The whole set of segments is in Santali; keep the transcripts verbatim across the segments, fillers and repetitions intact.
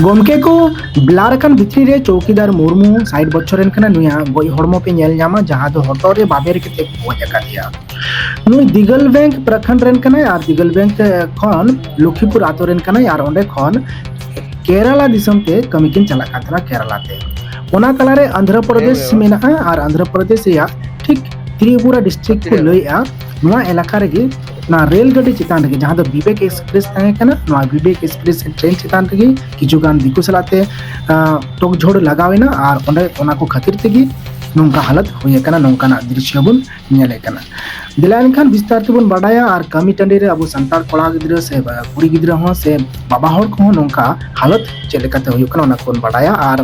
ᱜᱚᱢᱠᱮ ᱠᱚ, ᱵᱞᱟᱨ ᱟᱠᱟᱱ ᱵᱷᱤᱛᱨᱤ ᱨᱮ ᱪᱳᱣᱠᱤᱫᱟᱨ ᱢᱩᱨᱢᱩ ᱥᱟᱴ ᱵᱚᱪᱷᱚᱨ ᱨᱮᱱ ᱠᱟᱱᱟ, ᱱᱩᱭᱟᱜ ᱜᱚᱡ ᱦᱚᱲᱢᱚ ᱯᱮ ᱧᱮᱞ ᱧᱟᱢᱟ, ᱡᱟᱦᱟᱸ ᱫᱚ ᱦᱚᱴᱚᱜ ᱨᱮ ᱵᱟᱵᱮᱨ ᱠᱟᱛᱮ ᱠᱚ ᱜᱚᱡ ᱟᱠᱟᱫᱮᱭᱟ᱾ ᱱᱩᱭ ᱫᱤᱜᱟᱞ ᱵᱮᱝᱠ ᱯᱨᱟᱠᱷᱚᱸᱰ ᱨᱮᱱ ᱠᱟᱱᱟᱭ ᱟᱨ ᱫᱤᱜᱟᱞ ᱵᱮᱝᱠ ᱠᱷᱚᱱ ᱞᱚᱠᱷᱤᱯᱩᱨ ᱟᱛᱳ ᱨᱮᱱ ᱠᱟᱱᱟᱭ ᱟᱨ ᱚᱸᱰᱮ ᱠᱷᱚᱱ ᱠᱮᱨᱟᱞᱟ ᱫᱤᱥᱚᱢ ᱛᱮ ᱠᱟᱹᱢᱤ ᱠᱤᱱ ᱪᱟᱞᱟᱜ ᱠᱟᱱ ᱛᱟᱦᱮᱱᱟ, ᱠᱮᱨᱟᱞᱟ ᱛᱮ᱾ ᱚᱱᱟ ᱛᱟᱞᱟᱨᱮ ᱟᱱᱫᱷᱨᱚ ᱯᱨᱚᱫᱮᱥ ᱢᱮᱱᱟᱜᱼᱟ ᱟᱨ ᱟᱱᱫᱷᱨᱚ ᱯᱨᱚᱫᱮᱥ ᱨᱮᱭᱟᱜ ᱴᱷᱤᱠ ᱛᱨᱤᱯᱩᱨᱟ ᱰᱤᱥᱴᱨᱤᱠᱴ ᱠᱚ ᱞᱟᱹᱭᱮᱜᱼᱟ, ᱱᱚᱣᱟ ᱮᱞᱟᱠᱟ ᱨᱮᱜᱮ ᱱᱚᱣᱟ ᱨᱮᱞ ᱜᱟᱹᱰᱤ ᱪᱮᱛᱟᱱ ᱨᱮᱜᱮ, ᱡᱟᱦᱟᱸ ᱫᱚ ᱵᱤᱵᱮᱠ ᱮᱠᱥᱯᱨᱮᱥ ᱛᱟᱦᱮᱸ ᱠᱟᱱᱟ, ᱱᱚᱣᱟ ᱵᱤᱵᱮᱠ ᱮᱠᱥᱯᱨᱮᱥ ᱴᱨᱮᱱ ᱪᱮᱛᱟᱱ ᱨᱮᱜᱮ ᱠᱤᱪᱷᱩ ᱜᱟᱱ ᱫᱤᱠᱩ ᱥᱟᱞᱟᱜ ᱛᱮ, ᱟᱸ, ᱴᱚᱠ ᱡᱷᱚᱲ ᱞᱟᱜᱟᱣ ᱮᱱᱟ ᱟᱨ ᱚᱸᱰᱮ ᱚᱱᱟ ᱠᱚ ᱠᱷᱟᱹᱛᱤᱨ ᱛᱮᱜᱮ ᱱᱚᱝᱠᱟ ᱦᱟᱞᱚᱛ ᱦᱩᱭ ᱟᱠᱟᱱᱟ, ᱱᱚᱝᱠᱟᱱᱟᱜ ᱫᱨᱤᱥᱥᱚ ᱵᱚᱱ ᱧᱮᱞᱮᱫ ᱠᱟᱱᱟ᱾ ᱫᱮᱞᱟ ᱮᱱᱠᱷᱟᱱ ᱵᱤᱥᱛᱟᱨ ᱛᱮᱵᱚᱱ ᱵᱟᱰᱟᱭᱟ ᱟᱨ ᱠᱟᱹᱢᱤ ᱴᱟᱺᱰᱤ ᱨᱮ ᱟᱵᱚ ᱥᱟᱱᱛᱟᱲ ᱠᱚᱲᱟ ᱜᱤᱫᱽᱨᱟᱹ ᱥᱮ ᱵᱟ-, ᱠᱩᱲᱤ ᱜᱤᱫᱽᱨᱟᱹ ᱦᱚᱸ ᱥᱮ ᱵᱟᱵᱟ ᱦᱚᱲ ᱠᱚᱦᱚᱸ ᱱᱚᱝᱠᱟ ᱦᱟᱞᱚᱛ ᱪᱮᱫ ᱞᱮᱠᱟᱛᱮ ᱦᱩᱭᱩᱜ ᱠᱟᱱᱟ, ᱚᱱᱟ ᱠᱚᱵᱚᱱ ᱵᱟᱰᱟᱭᱟ᱾ ᱟᱨ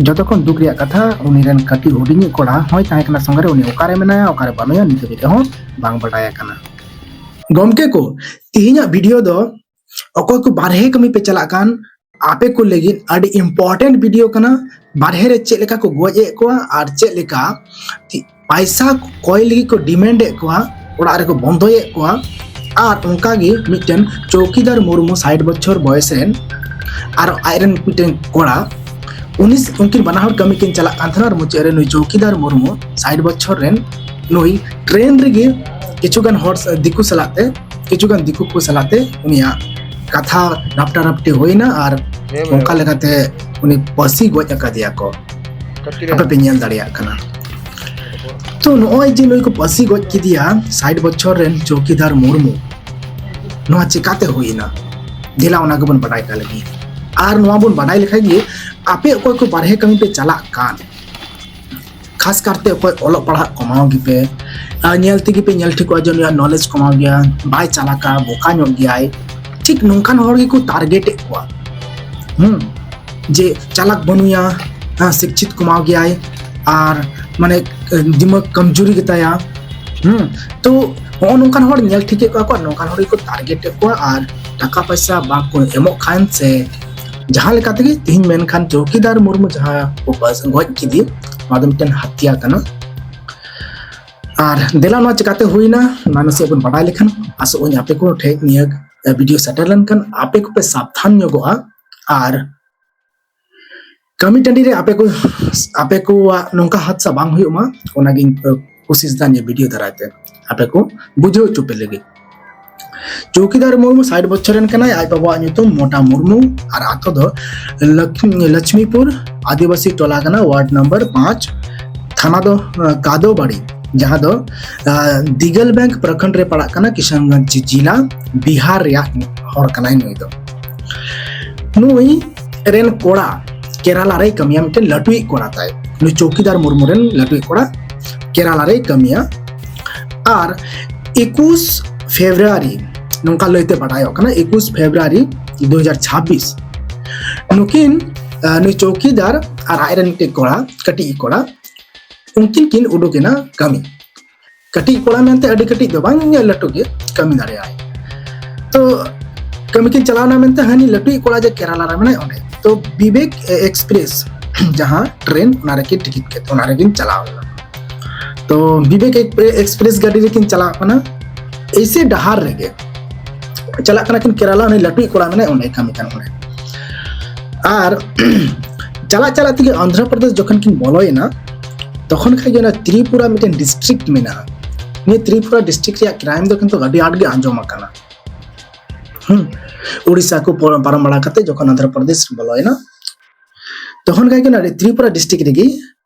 ᱡᱚᱛᱚ ᱠᱷᱚᱱ ᱫᱩᱠ ᱨᱮᱭᱟᱜ ᱠᱟᱛᱷᱟ, ᱩᱱᱤ ᱨᱮᱱ ᱠᱟᱹᱴᱤᱡ ᱦᱩᱰᱤᱧᱤᱡ ᱠᱚᱲᱟ ᱦᱚᱸᱭ ᱛᱟᱦᱮᱸ ᱠᱟᱱᱟ ᱥᱚᱸᱜᱮ ᱨᱮ, ᱩᱱᱤ ᱚᱠᱟᱨᱮ ᱢᱮᱱᱟᱭᱟ, ᱚᱠᱟᱨᱮ ᱵᱟᱹᱱᱩᱭᱟ, ᱱᱤᱛ ᱦᱟᱹᱵᱤᱡ ᱨᱮᱦᱚᱸ ᱵᱟᱝ ᱵᱟᱰᱟᱭ ᱟᱠᱟᱱᱟ᱾ ᱜᱚᱢᱠᱮ ᱠᱚ, ᱛᱮᱦᱮᱧᱟᱜ ᱵᱷᱤᱰᱤᱭᱳ ᱫᱚ ᱚᱠᱚᱭ ᱠᱚ ᱵᱟᱨᱦᱮ ᱠᱟᱹᱢᱤ ᱯᱮ ᱪᱟᱞᱟᱜ ᱠᱟᱱ, ᱟᱯᱮ ᱠᱚ ᱞᱟᱹᱜᱤᱫ ᱟᱹᱰᱤ ᱤᱢᱯᱚᱨᱴᱮᱱᱴ ᱵᱷᱤᱰᱤᱭᱳ ᱠᱟᱱᱟ᱾ ᱵᱟᱨᱦᱮ ᱨᱮ ᱪᱮᱫ ᱞᱮᱠᱟ ᱠᱚ ᱜᱚᱡ ᱮᱫ ᱠᱚᱣᱟ ᱟᱨ ᱪᱮᱫ ᱞᱮᱠᱟ ᱛᱤ-, ᱯᱟᱭᱥᱟ ᱠᱚᱭ ᱞᱟᱹᱜᱤᱫ ᱠᱚ ᱰᱤᱢᱮᱱᱰ ᱮᱫ ᱠᱚᱣᱟ, ᱚᱲᱟᱜ ᱨᱮᱠᱚ ᱵᱚᱱᱫᱚᱭᱮᱫ ᱠᱚᱣᱟ᱾ ᱟᱨ ᱚᱱᱠᱟᱜᱮ ᱢᱤᱫᱴᱮᱱ ᱪᱳᱣᱠᱤᱫᱟᱨ ᱢᱩᱨᱢᱩ ᱥᱟᱴ ᱵᱚᱪᱷᱚᱨ ᱵᱚᱭᱮᱥ ᱨᱮᱱ ᱟᱨ ᱟᱡᱨᱮᱱ ᱢᱤᱫᱴᱮᱱ ᱠᱚᱲᱟ, ᱩᱱᱤ ᱥ-, ᱩᱱᱠᱤᱱ ᱵᱟᱱᱟ ᱦᱚᱲ ᱠᱟᱹᱢᱤ ᱠᱤᱱ ᱪᱟᱞᱟᱜ ᱠᱟᱱ ᱛᱟᱦᱮᱱᱟ ᱟᱨ ᱢᱩᱪᱟᱹᱫ ᱨᱮ ᱱᱩᱭ ᱪᱳᱣᱠᱤᱫᱟᱨ ᱢᱩᱨᱢᱩ ᱥᱟᱴ ᱵᱚᱪᱷᱚᱨ ᱨᱮᱱ ᱱᱩᱭ ᱴᱨᱮᱱ ᱨᱮᱜᱮ ᱠᱤᱪᱷᱩ ᱜᱟᱱ ᱦᱚᱲ ᱥ-, ᱫᱤᱠᱩ ᱥᱟᱞᱟᱜ ᱛᱮ, ᱠᱤᱪᱷᱩ ᱜᱟᱱ ᱫᱤᱠᱩ ᱠᱚ ᱥᱟᱞᱟᱜ ᱛᱮ ᱩᱱᱤᱭᱟᱜ ᱠᱟᱛᱷᱟ ᱨᱟᱯᱴᱟ ᱨᱟᱯᱴᱤ ᱦᱩᱭᱱᱟ ᱟᱨ ᱚᱱᱠᱟ ᱞᱮᱠᱟᱛᱮ ᱩᱱᱤ ᱯᱟᱹᱥᱤ ᱜᱚᱡ ᱟᱠᱟᱫᱮᱭᱟ ᱠᱚ᱾ ᱟᱯᱮ ᱯᱮ ᱧᱮᱞ ᱫᱟᱲᱮᱭᱟᱜ ᱠᱟᱱᱟ᱾ ᱛᱚ ᱱᱚᱜᱼᱚᱭ ᱡᱮ ᱱᱩᱭ ᱠᱚ ᱯᱟᱹᱥᱤ ᱜᱚᱡ ᱠᱮᱫᱮᱭᱟ ᱥᱟᱴ ᱵᱚᱪᱷᱚᱨ ᱨᱮᱱ ᱪᱳᱣᱠᱤᱫᱟᱨ ᱢᱩᱨᱢᱩ, ᱱᱚᱣᱟ ᱪᱮᱠᱟᱛᱮ ᱦᱩᱭᱱᱟ? ᱫᱮᱞᱟ ᱚᱱᱟ ᱜᱮᱵᱚᱱ ᱵᱟᱰᱟᱭ ᱠᱟᱜ ᱞᱟᱹᱜᱤᱫ᱾ ᱟᱨ ᱱᱚᱣᱟ ᱵᱚᱱ ᱵᱟᱰᱟᱭ ᱞᱮᱠᱷᱟᱡ ᱜᱮ, ᱟᱯᱮ ᱚᱠᱚᱭ ᱠᱚ ᱵᱟᱨᱦᱮ ᱠᱟᱹᱢᱤ ᱯᱮ ᱪᱟᱞᱟᱜ ᱠᱟᱱ, ᱠᱷᱟᱥ ᱠᱟᱨᱛᱮ ᱚᱠᱚᱭ ᱚᱞᱚᱜ ᱯᱟᱲᱦᱟᱜ ᱠᱚᱢᱟᱣ ᱜᱮᱯᱮ, ᱟᱨ ᱧᱮᱞ ᱛᱮᱜᱮ ᱯᱮ ᱧᱮᱞ ᱴᱷᱤᱠᱚᱜᱼᱟ ᱡᱮ ᱱᱩᱭᱟᱜ ᱱᱚᱞᱮᱡᱽ ᱠᱚᱢᱟᱣ ᱜᱮᱭᱟ, ᱵᱟᱭ ᱪᱟᱞᱟᱠᱟ, ᱵᱚᱠᱟ ᱧᱚᱜ ᱜᱮᱭᱟᱭ, ᱴᱷᱤᱠ ᱱᱚᱝᱠᱟᱱ ᱦᱚᱲ ᱜᱮᱠᱚ ᱴᱟᱨᱜᱮᱴ ᱮᱫ ᱠᱚᱣᱟ᱾ ᱦᱩᱸ, ᱡᱮ ᱪᱟᱞᱟᱠ ᱵᱟᱹᱱᱩᱭᱟ, ᱦᱮᱸ, ᱥᱤᱠᱪᱷᱤᱛ ᱠᱚᱢᱟᱣ ᱜᱮᱭᱟᱭ, ᱟᱨ ᱢᱟᱱᱮ ᱫᱤᱢᱟᱜᱽ ᱠᱚᱢᱡᱩᱨᱤ ᱜᱮᱛᱟᱭᱟ᱾ ᱦᱩᱸ, ᱛᱚ ᱦᱚᱸᱜᱼᱚ ᱱᱚᱝᱠᱟᱱ ᱦᱚᱲ ᱧᱮᱞ ᱴᱷᱤᱠᱮᱫ ᱠᱚᱣᱟ ᱠᱚ, ᱱᱚᱝᱠᱟᱱ ᱦᱚᱲ ᱜᱮᱠᱚ ᱴᱟᱨᱜᱮᱴ ᱮᱫ ᱠᱚᱣᱟ᱾ ᱟᱨ ᱴᱟᱠᱟ ᱯᱚᱭᱥᱟ ᱵᱟᱝ ᱠᱚ ᱮᱢᱚᱜ ᱠᱷᱟᱱ ᱥᱮ ᱡᱟᱦᱟᱸ ᱞᱮᱠᱟ ᱛᱮᱜᱮ, ᱛᱤᱦᱤᱧ ᱢᱮᱱᱠᱷᱟᱱ ᱪᱳᱣᱠᱤᱫᱟᱨ ᱢᱩᱨᱢᱩ ᱡᱟᱦᱟᱸ ᱠᱚ ᱵᱟᱥ ᱜᱚᱡ ᱠᱮᱫᱮ, ᱱᱚᱣᱟ ᱫᱚ ᱢᱤᱫᱴᱮᱱ ᱦᱟᱛᱭᱟ ᱠᱟᱱᱟ᱾ ᱟᱨ ᱫᱮᱞᱟ ᱱᱚᱣᱟ ᱪᱤᱠᱟᱛᱮ ᱦᱩᱭᱱᱟ, ᱚᱱᱟ ᱱᱟᱥᱮᱭᱟᱜ ᱵᱚᱱ ᱵᱟᱰᱟᱭ ᱞᱮᱠᱷᱟᱱ ᱟᱥᱚᱜ ᱟᱹᱧ ᱟᱯᱮ ᱠᱚ ᱴᱷᱮᱱ ᱱᱤᱭᱟᱹ ᱵᱷᱤᱰᱤᱭᱳ ᱥᱮᱴᱮᱨ ᱞᱮᱱᱠᱷᱟᱱ ᱟᱯᱮ ᱠᱚᱯᱮ ᱥᱟᱵᱫᱷᱟᱱ ᱧᱚᱜᱚᱜᱼᱟ᱾ ᱟᱨ ᱠᱟᱹᱢᱤ ᱴᱟᱺᱰᱤ ᱨᱮ ᱟᱯᱮ ᱠᱚ ᱟᱯᱮ ᱠᱚᱣᱟᱜ ᱱᱚᱝᱠᱟ ᱦᱟᱫᱥᱟ ᱵᱟᱝ ᱦᱩᱭᱩᱜ ᱢᱟ, ᱚᱱᱟᱜᱤᱧ ᱠᱩᱥᱤᱥ ᱫᱟ ᱱᱤᱭᱟᱹ ᱵᱷᱤᱰᱤᱭᱳ ᱫᱟᱨᱟᱭ ᱛᱮ ᱟᱯᱮ ᱠᱚ ᱵᱩᱡᱷᱟᱹᱣ ᱦᱚᱪᱚ ᱯᱮ ᱞᱟᱹᱜᱤᱫ᱾ ᱪᱳᱣᱠᱤᱫᱟᱨ ᱢᱩᱨᱢᱩ ᱥᱟᱴ ᱵᱚᱪᱷᱚᱨ ᱨᱮᱱ ᱠᱟᱱᱟᱭ᱾ ᱟᱡ ᱵᱟᱵᱟᱣᱟᱜ ᱧᱩᱛᱩᱢ ᱢᱚᱴᱟ ᱢᱩᱨᱢᱩ ᱟᱨ ᱟᱛᱳ ᱫᱚ ᱞᱚᱠᱷ- ᱞᱚᱪᱷᱢᱤᱯᱩᱨ ᱟᱹᱫᱤᱵᱟᱹᱥᱤ ᱴᱚᱞᱟ ᱠᱟᱱᱟ, ᱣᱟᱨᱰ ᱱᱚᱢᱵᱚᱨ ᱯᱟᱸᱪ, ᱛᱷᱟᱱᱟ ᱫᱚ ᱟᱸ, ᱠᱟᱫᱳᱵᱟᱲᱤ, ᱡᱟᱦᱟᱸ ᱫᱚ ᱟᱸ, ᱫᱤᱜᱟᱞ ᱵᱮᱝᱠ ᱯᱨᱚᱠᱷᱚᱸᱰ ᱨᱮ ᱯᱟᱲᱟᱜ ᱠᱟᱱᱟ, ᱠᱤᱥᱟᱱᱜᱚᱸᱡᱽ ᱡᱤᱞᱟ, ᱵᱤᱦᱟᱨ ᱨᱮᱭᱟᱜ ᱦᱚᱲ ᱠᱟᱱᱟᱭ ᱱᱩᱭ ᱫᱚ᱾ ᱱᱩᱭ ᱨᱮᱱ ᱠᱚᱲᱟ ᱠᱮᱨᱟᱞᱟ ᱨᱮᱭ ᱠᱟᱹᱢᱤᱭᱟ, ᱢᱤᱫᱴᱮᱱ ᱞᱟᱹᱴᱩᱭᱤᱡ ᱠᱚᱲᱟ ᱛᱟᱭ, ᱱᱩᱭ ᱪᱳᱣᱠᱤᱫᱟᱨ ᱢᱩᱨᱢᱩ ᱨᱮᱱ ᱞᱟᱹᱴᱩᱭᱤᱡ ᱠᱚᱲᱟ ᱠᱮᱨᱟᱞᱟ ᱨᱮᱭ ᱠᱟᱹᱢᱤᱭᱟ᱾ ᱟᱨ ᱮᱠᱩᱥ ᱯᱷᱮᱵᱽᱨᱩᱣᱟᱨᱤ, ᱱᱚᱝᱠᱟ ᱞᱟᱹᱭᱛᱮ ᱵᱟᱰᱟᱭᱚᱜ ᱠᱟᱱᱟ, ᱮᱠᱩᱥ ᱯᱷᱮᱵᱽᱨᱩᱣᱟᱨᱤ ᱫᱩ ᱦᱟᱡᱟᱨ ᱪᱷᱟᱵᱵᱤᱥ, ᱱᱩᱠᱤᱱ, ᱟᱸ, ᱱᱩᱭ ᱪᱳᱣᱠᱤᱫᱟᱨ ᱟᱨ ᱟᱡ ᱨᱮᱱ ᱢᱤᱫᱴᱮᱱ ᱠᱚᱲᱟ, ᱠᱟᱹᱴᱤᱡ ᱠᱚᱲᱟ, ᱩᱱᱠᱤᱱ ᱠᱤᱱ ᱩᱰᱩᱠ ᱮᱱᱟ ᱠᱟᱹᱢᱤ᱾ ᱠᱟᱹᱴᱤᱡ ᱠᱚᱲᱟ ᱢᱮᱱᱛᱮ ᱟᱹᱰᱤ ᱠᱟᱹᱴᱤᱡ ᱫᱚ ᱵᱟᱝ, ᱞᱟᱹᱴᱩ ᱜᱮ ᱠᱟᱹᱢᱤ ᱫᱟᱲᱮᱭᱟᱜᱼᱟᱭ᱾ ᱛᱚ ᱠᱟᱹᱢᱤ ᱠᱤᱱ ᱪᱟᱞᱟᱣ ᱮᱱᱟ ᱢᱮᱱᱛᱮ ᱦᱟᱹᱱᱤ ᱞᱟᱹᱴᱩᱭᱤᱡ ᱠᱚᱲᱟ ᱡᱮ ᱠᱮᱨᱟᱞᱟ ᱨᱮ ᱢᱮᱱᱟᱭ ᱚᱸᱰᱮ᱾ ᱛᱚ ᱵᱤᱵᱮᱠ ᱮ-, ᱮᱠᱥᱯᱨᱮᱥ ᱡᱟᱦᱟᱸ ᱴᱨᱮᱱ, ᱚᱱᱟ ᱨᱮᱠᱤᱱ ᱴᱤᱠᱤᱴ ᱠᱮᱫ, ᱚᱱᱟ ᱨᱮᱠᱤᱱ ᱪᱟᱞᱟᱣ ᱮᱱᱟ᱾ ᱛᱚ ᱵᱤᱵᱮᱠ ᱮᱠ-, ᱮᱠᱥᱯᱨᱮᱥ ᱜᱟᱹᱰᱤ ᱨᱮᱠᱤᱱ ᱪᱟᱞᱟᱣ ᱠᱟᱱᱟ᱾ ᱮᱭᱥᱮ ᱰᱟᱦᱟᱨ ᱨᱮᱜᱮ ᱪᱟᱞᱟᱜ ᱠᱟᱱᱟ ᱠᱤᱱ ᱠᱮᱨᱟᱞᱟ, ᱩᱱᱤ ᱞᱟᱹᱴᱩᱭᱤᱡ ᱠᱚᱲᱟ ᱢᱮᱱᱟᱭ ᱚᱸᱰᱮ ᱠᱟᱹᱢᱤ ᱠᱟᱱ ᱚᱸᱰᱮ᱾ ᱟᱨ ᱪᱟᱞᱟᱜ ᱪᱟᱞᱟᱜ ᱛᱮᱜᱮ ᱟᱱᱫᱷᱨᱚ ᱯᱨᱚᱫᱮᱥ ᱡᱚᱠᱷᱚᱱ ᱠᱤᱱ ᱵᱚᱞᱚᱭᱮᱱᱟ, ᱛᱚᱠᱷᱚᱱ ᱠᱷᱟᱡ ᱜᱮ ᱚᱱᱟ ᱛᱨᱤᱯᱩᱨᱟ ᱢᱤᱫᱴᱮᱱ ᱰᱤᱥᱴᱨᱤᱠᱴ ᱢᱮᱱᱟᱜᱼᱟ᱾ ᱱᱤᱭᱟᱹ ᱛᱨᱤᱯᱩᱨᱟ ᱰᱤᱥᱴᱨᱤᱠᱴ ᱨᱮᱭᱟᱜ ᱠᱨᱟᱭᱤᱢ ᱫᱚ ᱠᱤᱱᱛᱩ ᱟᱹᱰᱤ ᱟᱸᱴ ᱜᱮ ᱟᱸᱡᱚᱢ ᱟᱠᱟᱱᱟ᱾ ᱦᱩᱸ, ᱩᱲᱤᱥᱥᱟ ᱠᱚ ᱯᱚ-, ᱯᱟᱨᱚᱢ ᱵᱟᱲᱟ ᱠᱟᱛᱮ ᱡᱚᱠᱷᱚᱱ ᱟᱱᱫᱷᱨᱚ ᱯᱨᱚᱫᱮᱥ ᱵᱚᱞᱚᱭᱮᱱᱟ, ᱛᱚᱠᱷᱚᱱ ᱠᱷᱟᱡ ᱜᱮ ᱚᱱᱟ ᱛᱨᱤᱯᱩᱨᱟ ᱰᱤᱥᱴᱨᱤᱠᱴ ᱨᱮᱜᱮ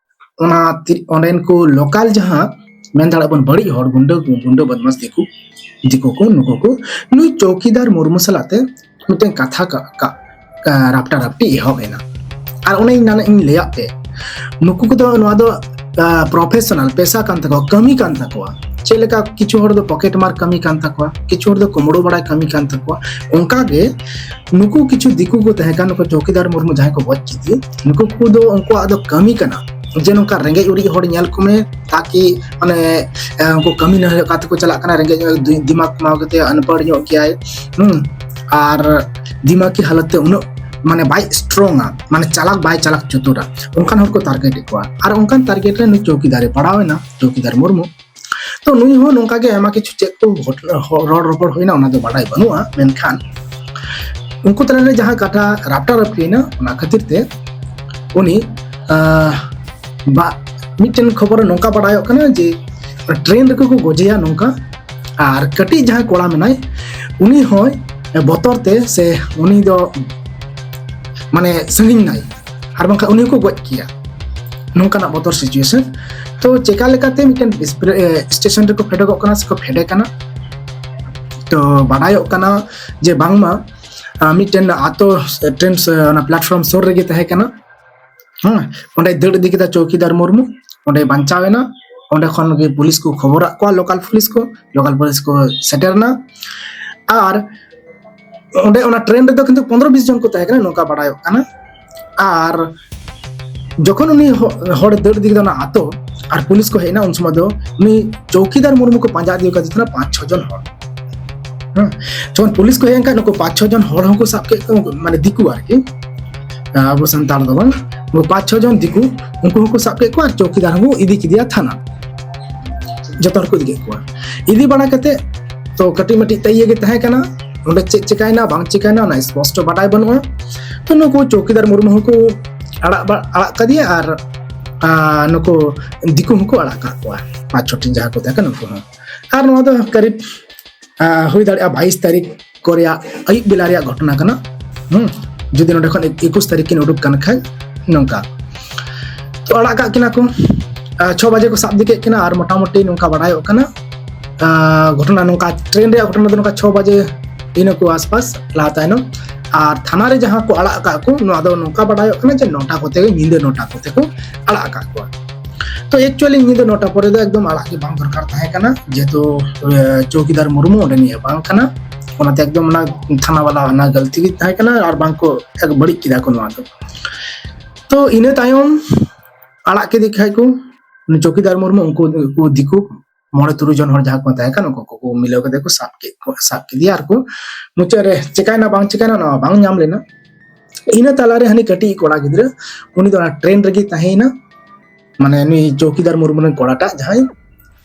ᱚᱱᱟ ᱛᱤ-, ᱚᱸᱰᱮᱱ ᱠᱚ ᱞᱳᱠᱟᱞ ᱡᱟᱦᱟᱸ ᱢᱮᱱ ᱫᱟᱲᱮᱭᱟᱜ ᱵᱚᱱ ᱵᱟᱹᱲᱤᱡ ᱦᱚᱲ, ᱜᱩᱱᱰᱟᱹ, ᱜᱩᱱᱰᱟᱹ ᱵᱚᱫᱢᱟᱥ ᱫᱤᱠᱩ, ᱫᱤᱠᱩ ᱠᱚ, ᱱᱩᱠᱩ ᱠᱚ ᱱᱩᱭ ᱪᱳᱣᱠᱤᱫᱟᱨ ᱢᱩᱨᱢᱩ ᱥᱟᱞᱟᱜ ᱛᱮ ᱢᱤᱫᱴᱮᱱ ᱠᱟᱛᱷᱟ ᱠᱟ-, ᱠᱟ-, ᱠᱟ-, ᱨᱟᱯᱴᱟ ᱨᱟᱯᱴᱤ ᱮᱦᱚᱵ ᱮᱱᱟ᱾ ᱟᱨ ᱚᱱᱮ ᱤᱧ ᱱᱟᱱ ᱤᱧ ᱞᱟᱹᱭᱟᱫ ᱯᱮ, ᱱᱩᱠᱩ ᱠᱚᱫᱚ ᱱᱚᱣᱟ ᱫᱚ, ᱟ, ᱯᱨᱚᱯᱷᱮᱥᱚᱱᱟᱞ ᱯᱮᱥᱟ ᱠᱟᱱ ᱛᱟᱠᱚᱣᱟ, ᱠᱟᱹᱢᱤ ᱠᱟᱱ ᱛᱟᱠᱚᱣᱟ᱾ ᱪᱮᱫ ᱞᱮᱠᱟ ᱠᱤᱪᱷᱩ ᱦᱚᱲ ᱫᱚ ᱯᱚᱠᱮᱴ ᱢᱟᱨ ᱠᱟᱹᱢᱤ ᱠᱟᱱ ᱛᱟᱠᱚᱣᱟ, ᱠᱤᱪᱷᱩ ᱦᱚᱲ ᱫᱚ ᱠᱩᱢᱲᱩ ᱵᱟᱲᱟᱭ ᱠᱟᱹᱢᱤ ᱠᱟᱱ ᱛᱟᱠᱚᱣᱟ᱾ ᱚᱱᱠᱟ ᱜᱮ ᱱᱩᱠᱩ ᱠᱤᱪᱷᱩ ᱫᱤᱠᱩ ᱠᱚ ᱛᱟᱦᱮᱸ ᱠᱟᱱ, ᱱᱩᱠᱩ ᱪᱳᱣᱠᱤᱫᱟᱨ ᱢᱩᱨᱢᱩ ᱡᱟᱦᱟᱸᱭ ᱠᱚ ᱜᱚᱡ ᱠᱮᱫᱮ, ᱱᱩᱠᱩ ᱠᱚᱫᱚ ᱩᱱᱠᱩᱣᱟᱜ ᱫᱚ ᱠᱟᱹᱢᱤ ᱠᱟᱱᱟ ᱡᱮ ᱱᱚᱝᱠᱟ ᱨᱮᱸᱜᱮᱡ ᱚᱨᱮᱡ ᱦᱚᱲ ᱧᱮᱞ ᱠᱚᱢᱮ, ᱛᱟᱠᱤ ᱢᱟᱱᱮ, ᱮ, ᱩᱱᱠᱩ ᱠᱟᱹᱢᱤ ᱱᱟᱦᱟᱜ ᱚᱠᱟ ᱛᱮᱠᱚ ᱪᱟᱞᱟᱜ ᱠᱟᱱᱟ, ᱨᱮᱸᱜᱮᱡ ᱧᱚᱜ ᱫᱤ-, ᱫᱤᱢᱟᱜᱽ ᱠᱟᱢᱟᱣ ᱠᱟᱛᱮ ᱟᱱᱯᱟᱲ ᱧᱚᱜ ᱜᱮᱭᱟᱭ, ᱦᱩᱸ, ᱟᱨ ᱫᱤᱢᱟᱜᱽ ᱠᱤ ᱦᱟᱞᱚᱛ ᱛᱮ ᱩᱱᱟᱹᱜ ᱢᱟᱱᱮ ᱵᱟᱭ ᱥᱴᱨᱚᱝᱟ, ᱢᱟᱱᱮ ᱪᱟᱞᱟᱠ ᱵᱟᱭ ᱪᱟᱞᱟᱠ ᱪᱩᱛᱩᱨᱟ, ᱚᱱᱠᱟᱱ ᱦᱚᱲ ᱠᱚ ᱴᱟᱨᱜᱮᱴ ᱮᱫ ᱠᱚᱣᱟ᱾ ᱟᱨ ᱚᱱᱠᱟᱱ ᱴᱟᱨᱜᱮᱴ ᱨᱮ ᱱᱩᱭ ᱪᱳᱣᱠᱤᱫᱟᱨᱮ ᱯᱟᱲᱟᱣ ᱮᱱᱟ, ᱪᱳᱣᱠᱤᱫᱟᱨ ᱢᱩᱨᱢᱩ᱾ ᱛᱚ ᱱᱩᱭ ᱦᱚᱸ ᱱᱚᱝᱠᱟ ᱜᱮ ᱟᱭᱢᱟ ᱠᱤᱪᱷᱩ ᱪᱮᱫ ᱠᱚ ᱜᱷᱚᱴᱚᱱᱟ, ᱦᱚ-, ᱨᱚᱲ ᱨᱚᱯᱚᱲ ᱦᱩᱭᱱᱟ, ᱚᱱᱟ ᱫᱚ ᱵᱟᱰᱟᱭ ᱵᱟᱹᱱᱩᱜᱼᱟ, ᱢᱮᱱᱠᱷᱟᱱ ᱩᱱᱠᱩ ᱛᱟᱞᱟᱨᱮ ᱡᱟᱦᱟᱸ ᱠᱟᱛᱷᱟ ᱨᱟᱯᱴᱟ ᱨᱟᱯᱴᱤᱭᱮᱱᱟ, ᱚᱱᱟ ᱠᱷᱟᱹᱛᱤᱨ ᱛᱮ ᱩᱱᱤ ᱟᱦ, ᱵᱟ ᱢᱤᱫᱴᱮᱱ ᱠᱷᱚᱵᱚᱨ ᱨᱮ ᱱᱚᱝᱠᱟ ᱵᱟᱰᱟᱭᱚᱜ ᱠᱟᱱᱟ ᱡᱮ ᱴᱨᱮᱱ ᱨᱮᱠᱚ ᱠᱚ ᱜᱚᱡᱮᱭᱟ ᱱᱚᱝᱠᱟ, ᱟᱨ ᱠᱟᱹᱴᱤᱡ ᱡᱟᱦᱟᱸᱭ ᱠᱚᱲᱟ ᱢᱮᱱᱟᱭ ᱩᱱᱤ ᱦᱚᱸ ᱵᱚᱛᱚᱨ ᱛᱮ ᱥᱮ ᱩᱱᱤ ᱫᱚ ᱢᱟᱱᱮ ᱥᱟᱺᱜᱤᱧ ᱱᱟᱭ, ᱟᱨ ᱵᱟᱝᱠᱷᱟᱱ ᱩᱱᱤ ᱦᱚᱸᱠᱚ ᱜᱚᱡ ᱠᱮᱭᱟ, ᱱᱚᱝᱠᱟᱱᱟᱜ ᱵᱚᱛᱚᱨ ᱥᱤᱪᱩᱭᱮᱥᱚᱱ᱾ ᱛᱚ ᱪᱮᱠᱟ ᱞᱮᱠᱟᱛᱮ ᱢᱤᱫᱴᱮᱱ ᱮᱥᱯᱨᱮ- ᱮ, ᱥᱴᱮᱥᱚᱱ ᱨᱮᱠᱚ ᱯᱷᱮᱰᱚᱜᱚᱜ ᱠᱟᱱᱟ ᱥᱮᱠᱚ ᱯᱷᱮᱰᱮ ᱠᱟᱱᱟ? ᱛᱚ ᱵᱟᱰᱟᱭᱚᱜ ᱠᱟᱱᱟ ᱡᱮ ᱵᱟᱝᱢᱟ ᱟᱨ ᱢᱤᱫᱴᱮᱱ ᱟᱛᱳ ᱴᱨᱮᱱ ᱥ- ᱚᱱᱟ ᱯᱞᱟᱴᱯᱷᱚᱨᱢ ᱥᱩᱨ ᱨᱮᱜᱮ ᱛᱟᱦᱮᱸ ᱠᱟᱱᱟ᱾ ᱦᱮᱸ, ᱚᱸᱰᱮᱭ ᱫᱟᱹᱲ ᱤᱫᱤ ᱠᱮᱫᱟ ᱪᱳᱣᱠᱤᱫᱟᱨ ᱢᱩᱨᱢᱩ, ᱚᱸᱰᱮᱭ ᱵᱟᱧᱪᱟᱣ ᱮᱱᱟ᱾ ᱚᱸᱰᱮ ᱠᱷᱚᱱ ᱜᱮ ᱯᱩᱞᱤᱥ ᱠᱚ ᱠᱷᱚᱵᱚᱨᱟᱫ ᱠᱚᱣᱟ, ᱞᱳᱠᱟᱞ ᱯᱩᱞᱤᱥ ᱠᱚ, ᱞᱳᱠᱟᱞ ᱯᱩᱞᱤᱥ ᱠᱚ ᱥᱮᱴᱮᱨ ᱮᱱᱟ᱾ ᱟᱨ ᱚᱸᱰᱮ ᱚᱱᱟ ᱴᱨᱮᱱ ᱨᱮᱫᱚ ᱠᱤᱱᱛᱩ ᱯᱚᱱᱨᱚ ᱵᱤᱥ ᱡᱚᱱ ᱠᱚ ᱛᱟᱦᱮᱸ ᱠᱟᱱᱟ, ᱱᱚᱝᱠᱟ ᱵᱟᱲᱟᱭᱚᱜ ᱠᱟᱱᱟ᱾ ᱟᱨ ᱡᱚᱠᱷᱚᱱ ᱩᱱᱤ ᱦᱚ- ᱦᱚᱲ ᱫᱟᱹᱲ ᱤᱫᱤ ᱠᱮᱫᱟ ᱚᱱᱟ ᱟᱛᱳ, ᱟᱨ ᱯᱩᱞᱤᱥ ᱠᱚ ᱦᱮᱡ ᱮᱱᱟ, ᱩᱱ ᱥᱚᱢᱚᱭ ᱫᱚ ᱩᱱᱤ ᱪᱳᱣᱠᱤᱫᱟᱨ ᱢᱩᱨᱢᱩ ᱠᱚ ᱯᱟᱸᱡᱟ ᱤᱫᱤ ᱠᱟᱫᱮ ᱛᱟᱦᱮᱱᱟ ᱯᱟᱸᱪ ᱪᱷᱚ ᱡᱚᱱ ᱦᱚᱲ᱾ ᱦᱮᱸ, ᱡᱚᱠᱷᱚᱱ ᱯᱩᱞᱤᱥ ᱠᱚ ᱦᱮᱡ ᱮᱱ ᱠᱷᱟᱱ ᱱᱩᱠᱩ ᱯᱟᱸᱪ ᱪᱷᱚ ᱡᱚᱱ ᱦᱚᱲ ᱦᱚᱸᱠᱚ ᱥᱟᱵ ᱠᱮᱫ ᱠᱚᱣᱟ, ᱢᱟᱱᱮ ᱫᱤᱠᱩ ᱟᱨᱠᱤ, ᱟᱵᱚ ᱥᱟᱱᱛᱟᱲ ᱫᱚ ᱵᱟᱝ, ᱩᱱᱠᱩ ᱯᱟᱸᱪ ᱪᱷᱚ ᱡᱚᱱ ᱫᱤᱠᱩ, ᱩᱱᱠᱩ ᱦᱚᱸᱠᱚ ᱥᱟᱵ ᱠᱮᱫ ᱠᱚᱣᱟ ᱟᱨ ᱪᱳᱣᱠᱤᱫᱟᱨ ᱦᱚᱸᱠᱚ ᱤᱫᱤ ᱠᱮᱫᱮᱭᱟ ᱛᱷᱟᱱᱟ᱾ ᱡᱚᱛᱚ ᱦᱚᱲ ᱠᱚ ᱤᱫᱤ ᱠᱮᱫ ᱠᱚᱣᱟ᱾ ᱤᱫᱤ ᱵᱟᱲᱟ ᱠᱟᱛᱮ ᱛᱚ ᱠᱟᱹᱴᱤᱡ ᱢᱟᱹᱴᱤᱡ ᱛᱮ ᱤᱭᱟᱹ ᱜᱮ ᱛᱟᱦᱮᱸ ᱠᱟᱱᱟ, ᱚᱸᱰᱮ ᱪᱮᱫ ᱪᱮᱠᱟᱭᱮᱱᱟ ᱵᱟᱝ ᱪᱮᱠᱟᱭᱮᱱᱟ ᱚᱱᱟ ᱥᱯᱚᱥᱴᱚ ᱵᱟᱰᱟᱭ ᱵᱟᱹᱱᱩᱜᱼᱟ᱾ ᱛᱚ ᱱᱩᱠᱩ ᱪᱳᱣᱠᱤᱫᱟᱨ ᱢᱩᱨᱢᱩ ᱦᱚᱸᱠᱚ ᱟᱲᱟᱜ ᱵᱟ- ᱟᱲᱟᱜ ᱠᱟᱫᱮᱭᱟ ᱟᱨ ᱟᱨ ᱱᱩᱠᱩ ᱫᱤᱠᱩ ᱦᱚᱸᱠᱚ ᱟᱲᱟᱜ ᱠᱟᱜ ᱠᱚᱣᱟ, ᱯᱟᱸᱪ ᱪᱷᱚ ᱴᱤ ᱡᱟᱦᱟᱸ ᱠᱚ ᱛᱟᱦᱮᱸ ᱠᱟᱱᱟ ᱩᱱᱠᱩ ᱦᱚᱸ᱾ ᱟᱨ ᱱᱚᱣᱟ ᱫᱚ ᱠᱟᱨᱤᱵ ᱟᱨ ᱦᱩᱭ ᱫᱟᱲᱮᱭᱟᱜᱼᱟ ᱵᱟᱭᱤᱥ ᱛᱟᱹᱨᱤᱠᱷ ᱠᱚ ᱨᱮᱭᱟᱜ ᱟᱹᱭᱩᱵ ᱵᱮᱞᱟ ᱨᱮᱭᱟᱜ ᱜᱷᱚᱴᱚᱱᱟ ᱠᱟᱱᱟ᱾ ᱦᱩᱸ, ᱡᱩᱫᱤ ᱱᱚᱰᱮ ᱠᱷᱚᱱ ᱮᱠᱩᱥ ᱛᱟᱹᱨᱤᱠᱷ ᱠᱤᱱ ᱩᱰᱩᱠ ᱠᱟᱱ ᱠᱷᱟᱡ ᱱᱚᱝᱠᱟ᱾ ᱛᱚ ᱟᱲᱟᱜ ᱠᱟᱜ ᱠᱤᱱᱟ ᱠᱚ, ᱟᱨ ᱪᱷᱚ ᱵᱟᱡᱮ ᱠᱚ ᱥᱟᱵ ᱤᱫᱤ ᱠᱮᱫ ᱠᱤᱱᱟ ᱟᱨ ᱢᱚᱴᱟᱢᱩᱴᱤ ᱱᱚᱝᱠᱟ ᱵᱟᱲᱟᱭᱚᱜ ᱠᱟᱱᱟ ᱟᱨ ᱜᱷᱚᱴᱚᱱᱟ ᱱᱚᱝᱠᱟ, ᱴᱨᱮᱱ ᱨᱮᱭᱟᱜ ᱜᱷᱚᱴᱚᱱᱟ ᱫᱚ ᱱᱚᱝᱠᱟ ᱪᱷᱚ ᱵᱟᱡᱮ ᱤᱱᱟᱹ ᱠᱚ ᱟᱥᱯᱟᱥ ᱞᱟᱦᱟ ᱛᱟᱭᱱᱚᱢ᱾ ᱟᱨ ᱛᱷᱟᱱᱟ ᱨᱮ ᱡᱟᱦᱟᱸ ᱠᱚ ᱟᱲᱟᱜ ᱟᱠᱟᱫ ᱠᱚ, ᱱᱚᱣᱟ ᱫᱚ ᱱᱚᱝᱠᱟ ᱵᱟᱰᱟᱭᱚᱜ ᱠᱟᱱᱟ ᱡᱮ ᱱᱚᱴᱟ ᱠᱚᱛᱮ ᱜᱮ, ᱧᱤᱫᱟᱹ ᱱᱚᱴᱟ ᱠᱚᱛᱮ ᱠᱚ ᱟᱲᱟᱜ ᱟᱠᱟᱫ ᱠᱚᱣᱟ᱾ ᱛᱚ ᱮᱠᱪᱩᱭᱟᱞᱤ ᱧᱤᱫᱟᱹ ᱱᱚᱴᱟ ᱯᱚᱨᱮ ᱫᱚ ᱮᱠᱫᱚᱢ ᱟᱲᱟᱜ ᱜᱮ ᱵᱟᱝ ᱫᱚᱨᱠᱟᱨ ᱛᱟᱦᱮᱸ ᱠᱟᱱᱟ, ᱡᱮᱦᱮᱛᱩ ᱮ, ᱪᱳᱣᱠᱤᱫᱟᱨ ᱢᱩᱨᱢᱩ ᱚᱸᱰᱮᱱᱤᱡ ᱵᱟᱝ ᱠᱟᱱᱟ᱾ ᱚᱱᱟᱛᱮ ᱮᱠᱫᱚᱢ ᱚᱱᱟ ᱛᱷᱟᱱᱟ ᱵᱟᱞᱟ ᱚᱱᱟ ᱜᱟᱹᱞᱛᱤ ᱜᱮ ᱛᱟᱦᱮᱸ ᱠᱟᱱᱟ ᱟᱨ ᱵᱟᱝ ᱠᱚ ᱮᱠ- ᱵᱟᱹᱲᱤᱡ ᱠᱮᱫᱟ ᱠᱚ ᱱᱚᱣᱟ ᱫᱚ᱾ ᱛᱚ ᱤᱱᱟᱹ ᱛᱟᱭᱚᱢ ᱟᱲᱟᱜ ᱠᱮᱫᱮ ᱠᱷᱟᱡ ᱠᱚ ᱩᱱᱤ ᱪᱳᱣᱠᱤᱫᱟᱨ ᱢᱩᱨᱢᱩ, ᱩᱱᱠᱩ ᱩᱱᱠᱩ ᱫᱤᱠᱩ ᱢᱚᱬᱮ ᱛᱩᱨᱩᱭ ᱡᱚᱱ ᱦᱚᱲ ᱡᱟᱦᱟᱸ ᱠᱚ ᱛᱟᱦᱮᱸ ᱠᱟᱱᱟ ᱩᱱᱠᱩ ᱠᱚ ᱢᱤᱞᱟᱹᱣ ᱠᱟᱛᱮ ᱠᱚ ᱥᱟᱵ ᱠᱮᱫ ᱠᱚ ᱥᱟᱵ ᱠᱮᱫᱮᱭᱟ ᱟᱨ ᱠᱚ ᱢᱩᱪᱟᱹᱫ ᱨᱮ ᱪᱮᱠᱟᱭᱱᱟ ᱵᱟᱝ ᱪᱮᱠᱟᱭᱱᱟ ᱚᱱᱟ ᱵᱟᱝ ᱧᱟᱢ ᱞᱮᱱᱟ᱾ ᱤᱱᱟᱹ ᱛᱟᱞᱟᱨᱮ ᱦᱟᱹᱱᱤ ᱠᱟᱹᱴᱤᱡ ᱠᱚᱲᱟ ᱜᱤᱫᱽᱨᱟᱹ ᱩᱱᱤ ᱫᱚ ᱚᱱᱟ ᱴᱨᱮᱱ ᱨᱮᱜᱮ ᱛᱟᱦᱮᱸᱭᱮᱱᱟ, ᱢᱟᱱᱮ ᱱᱩᱭ ᱪᱳᱣᱠᱤᱫᱟᱨ ᱢᱩᱨᱢᱩ ᱨᱮᱱ ᱠᱚᱲᱟᱴᱟᱜ ᱡᱟᱦᱟᱸᱭ,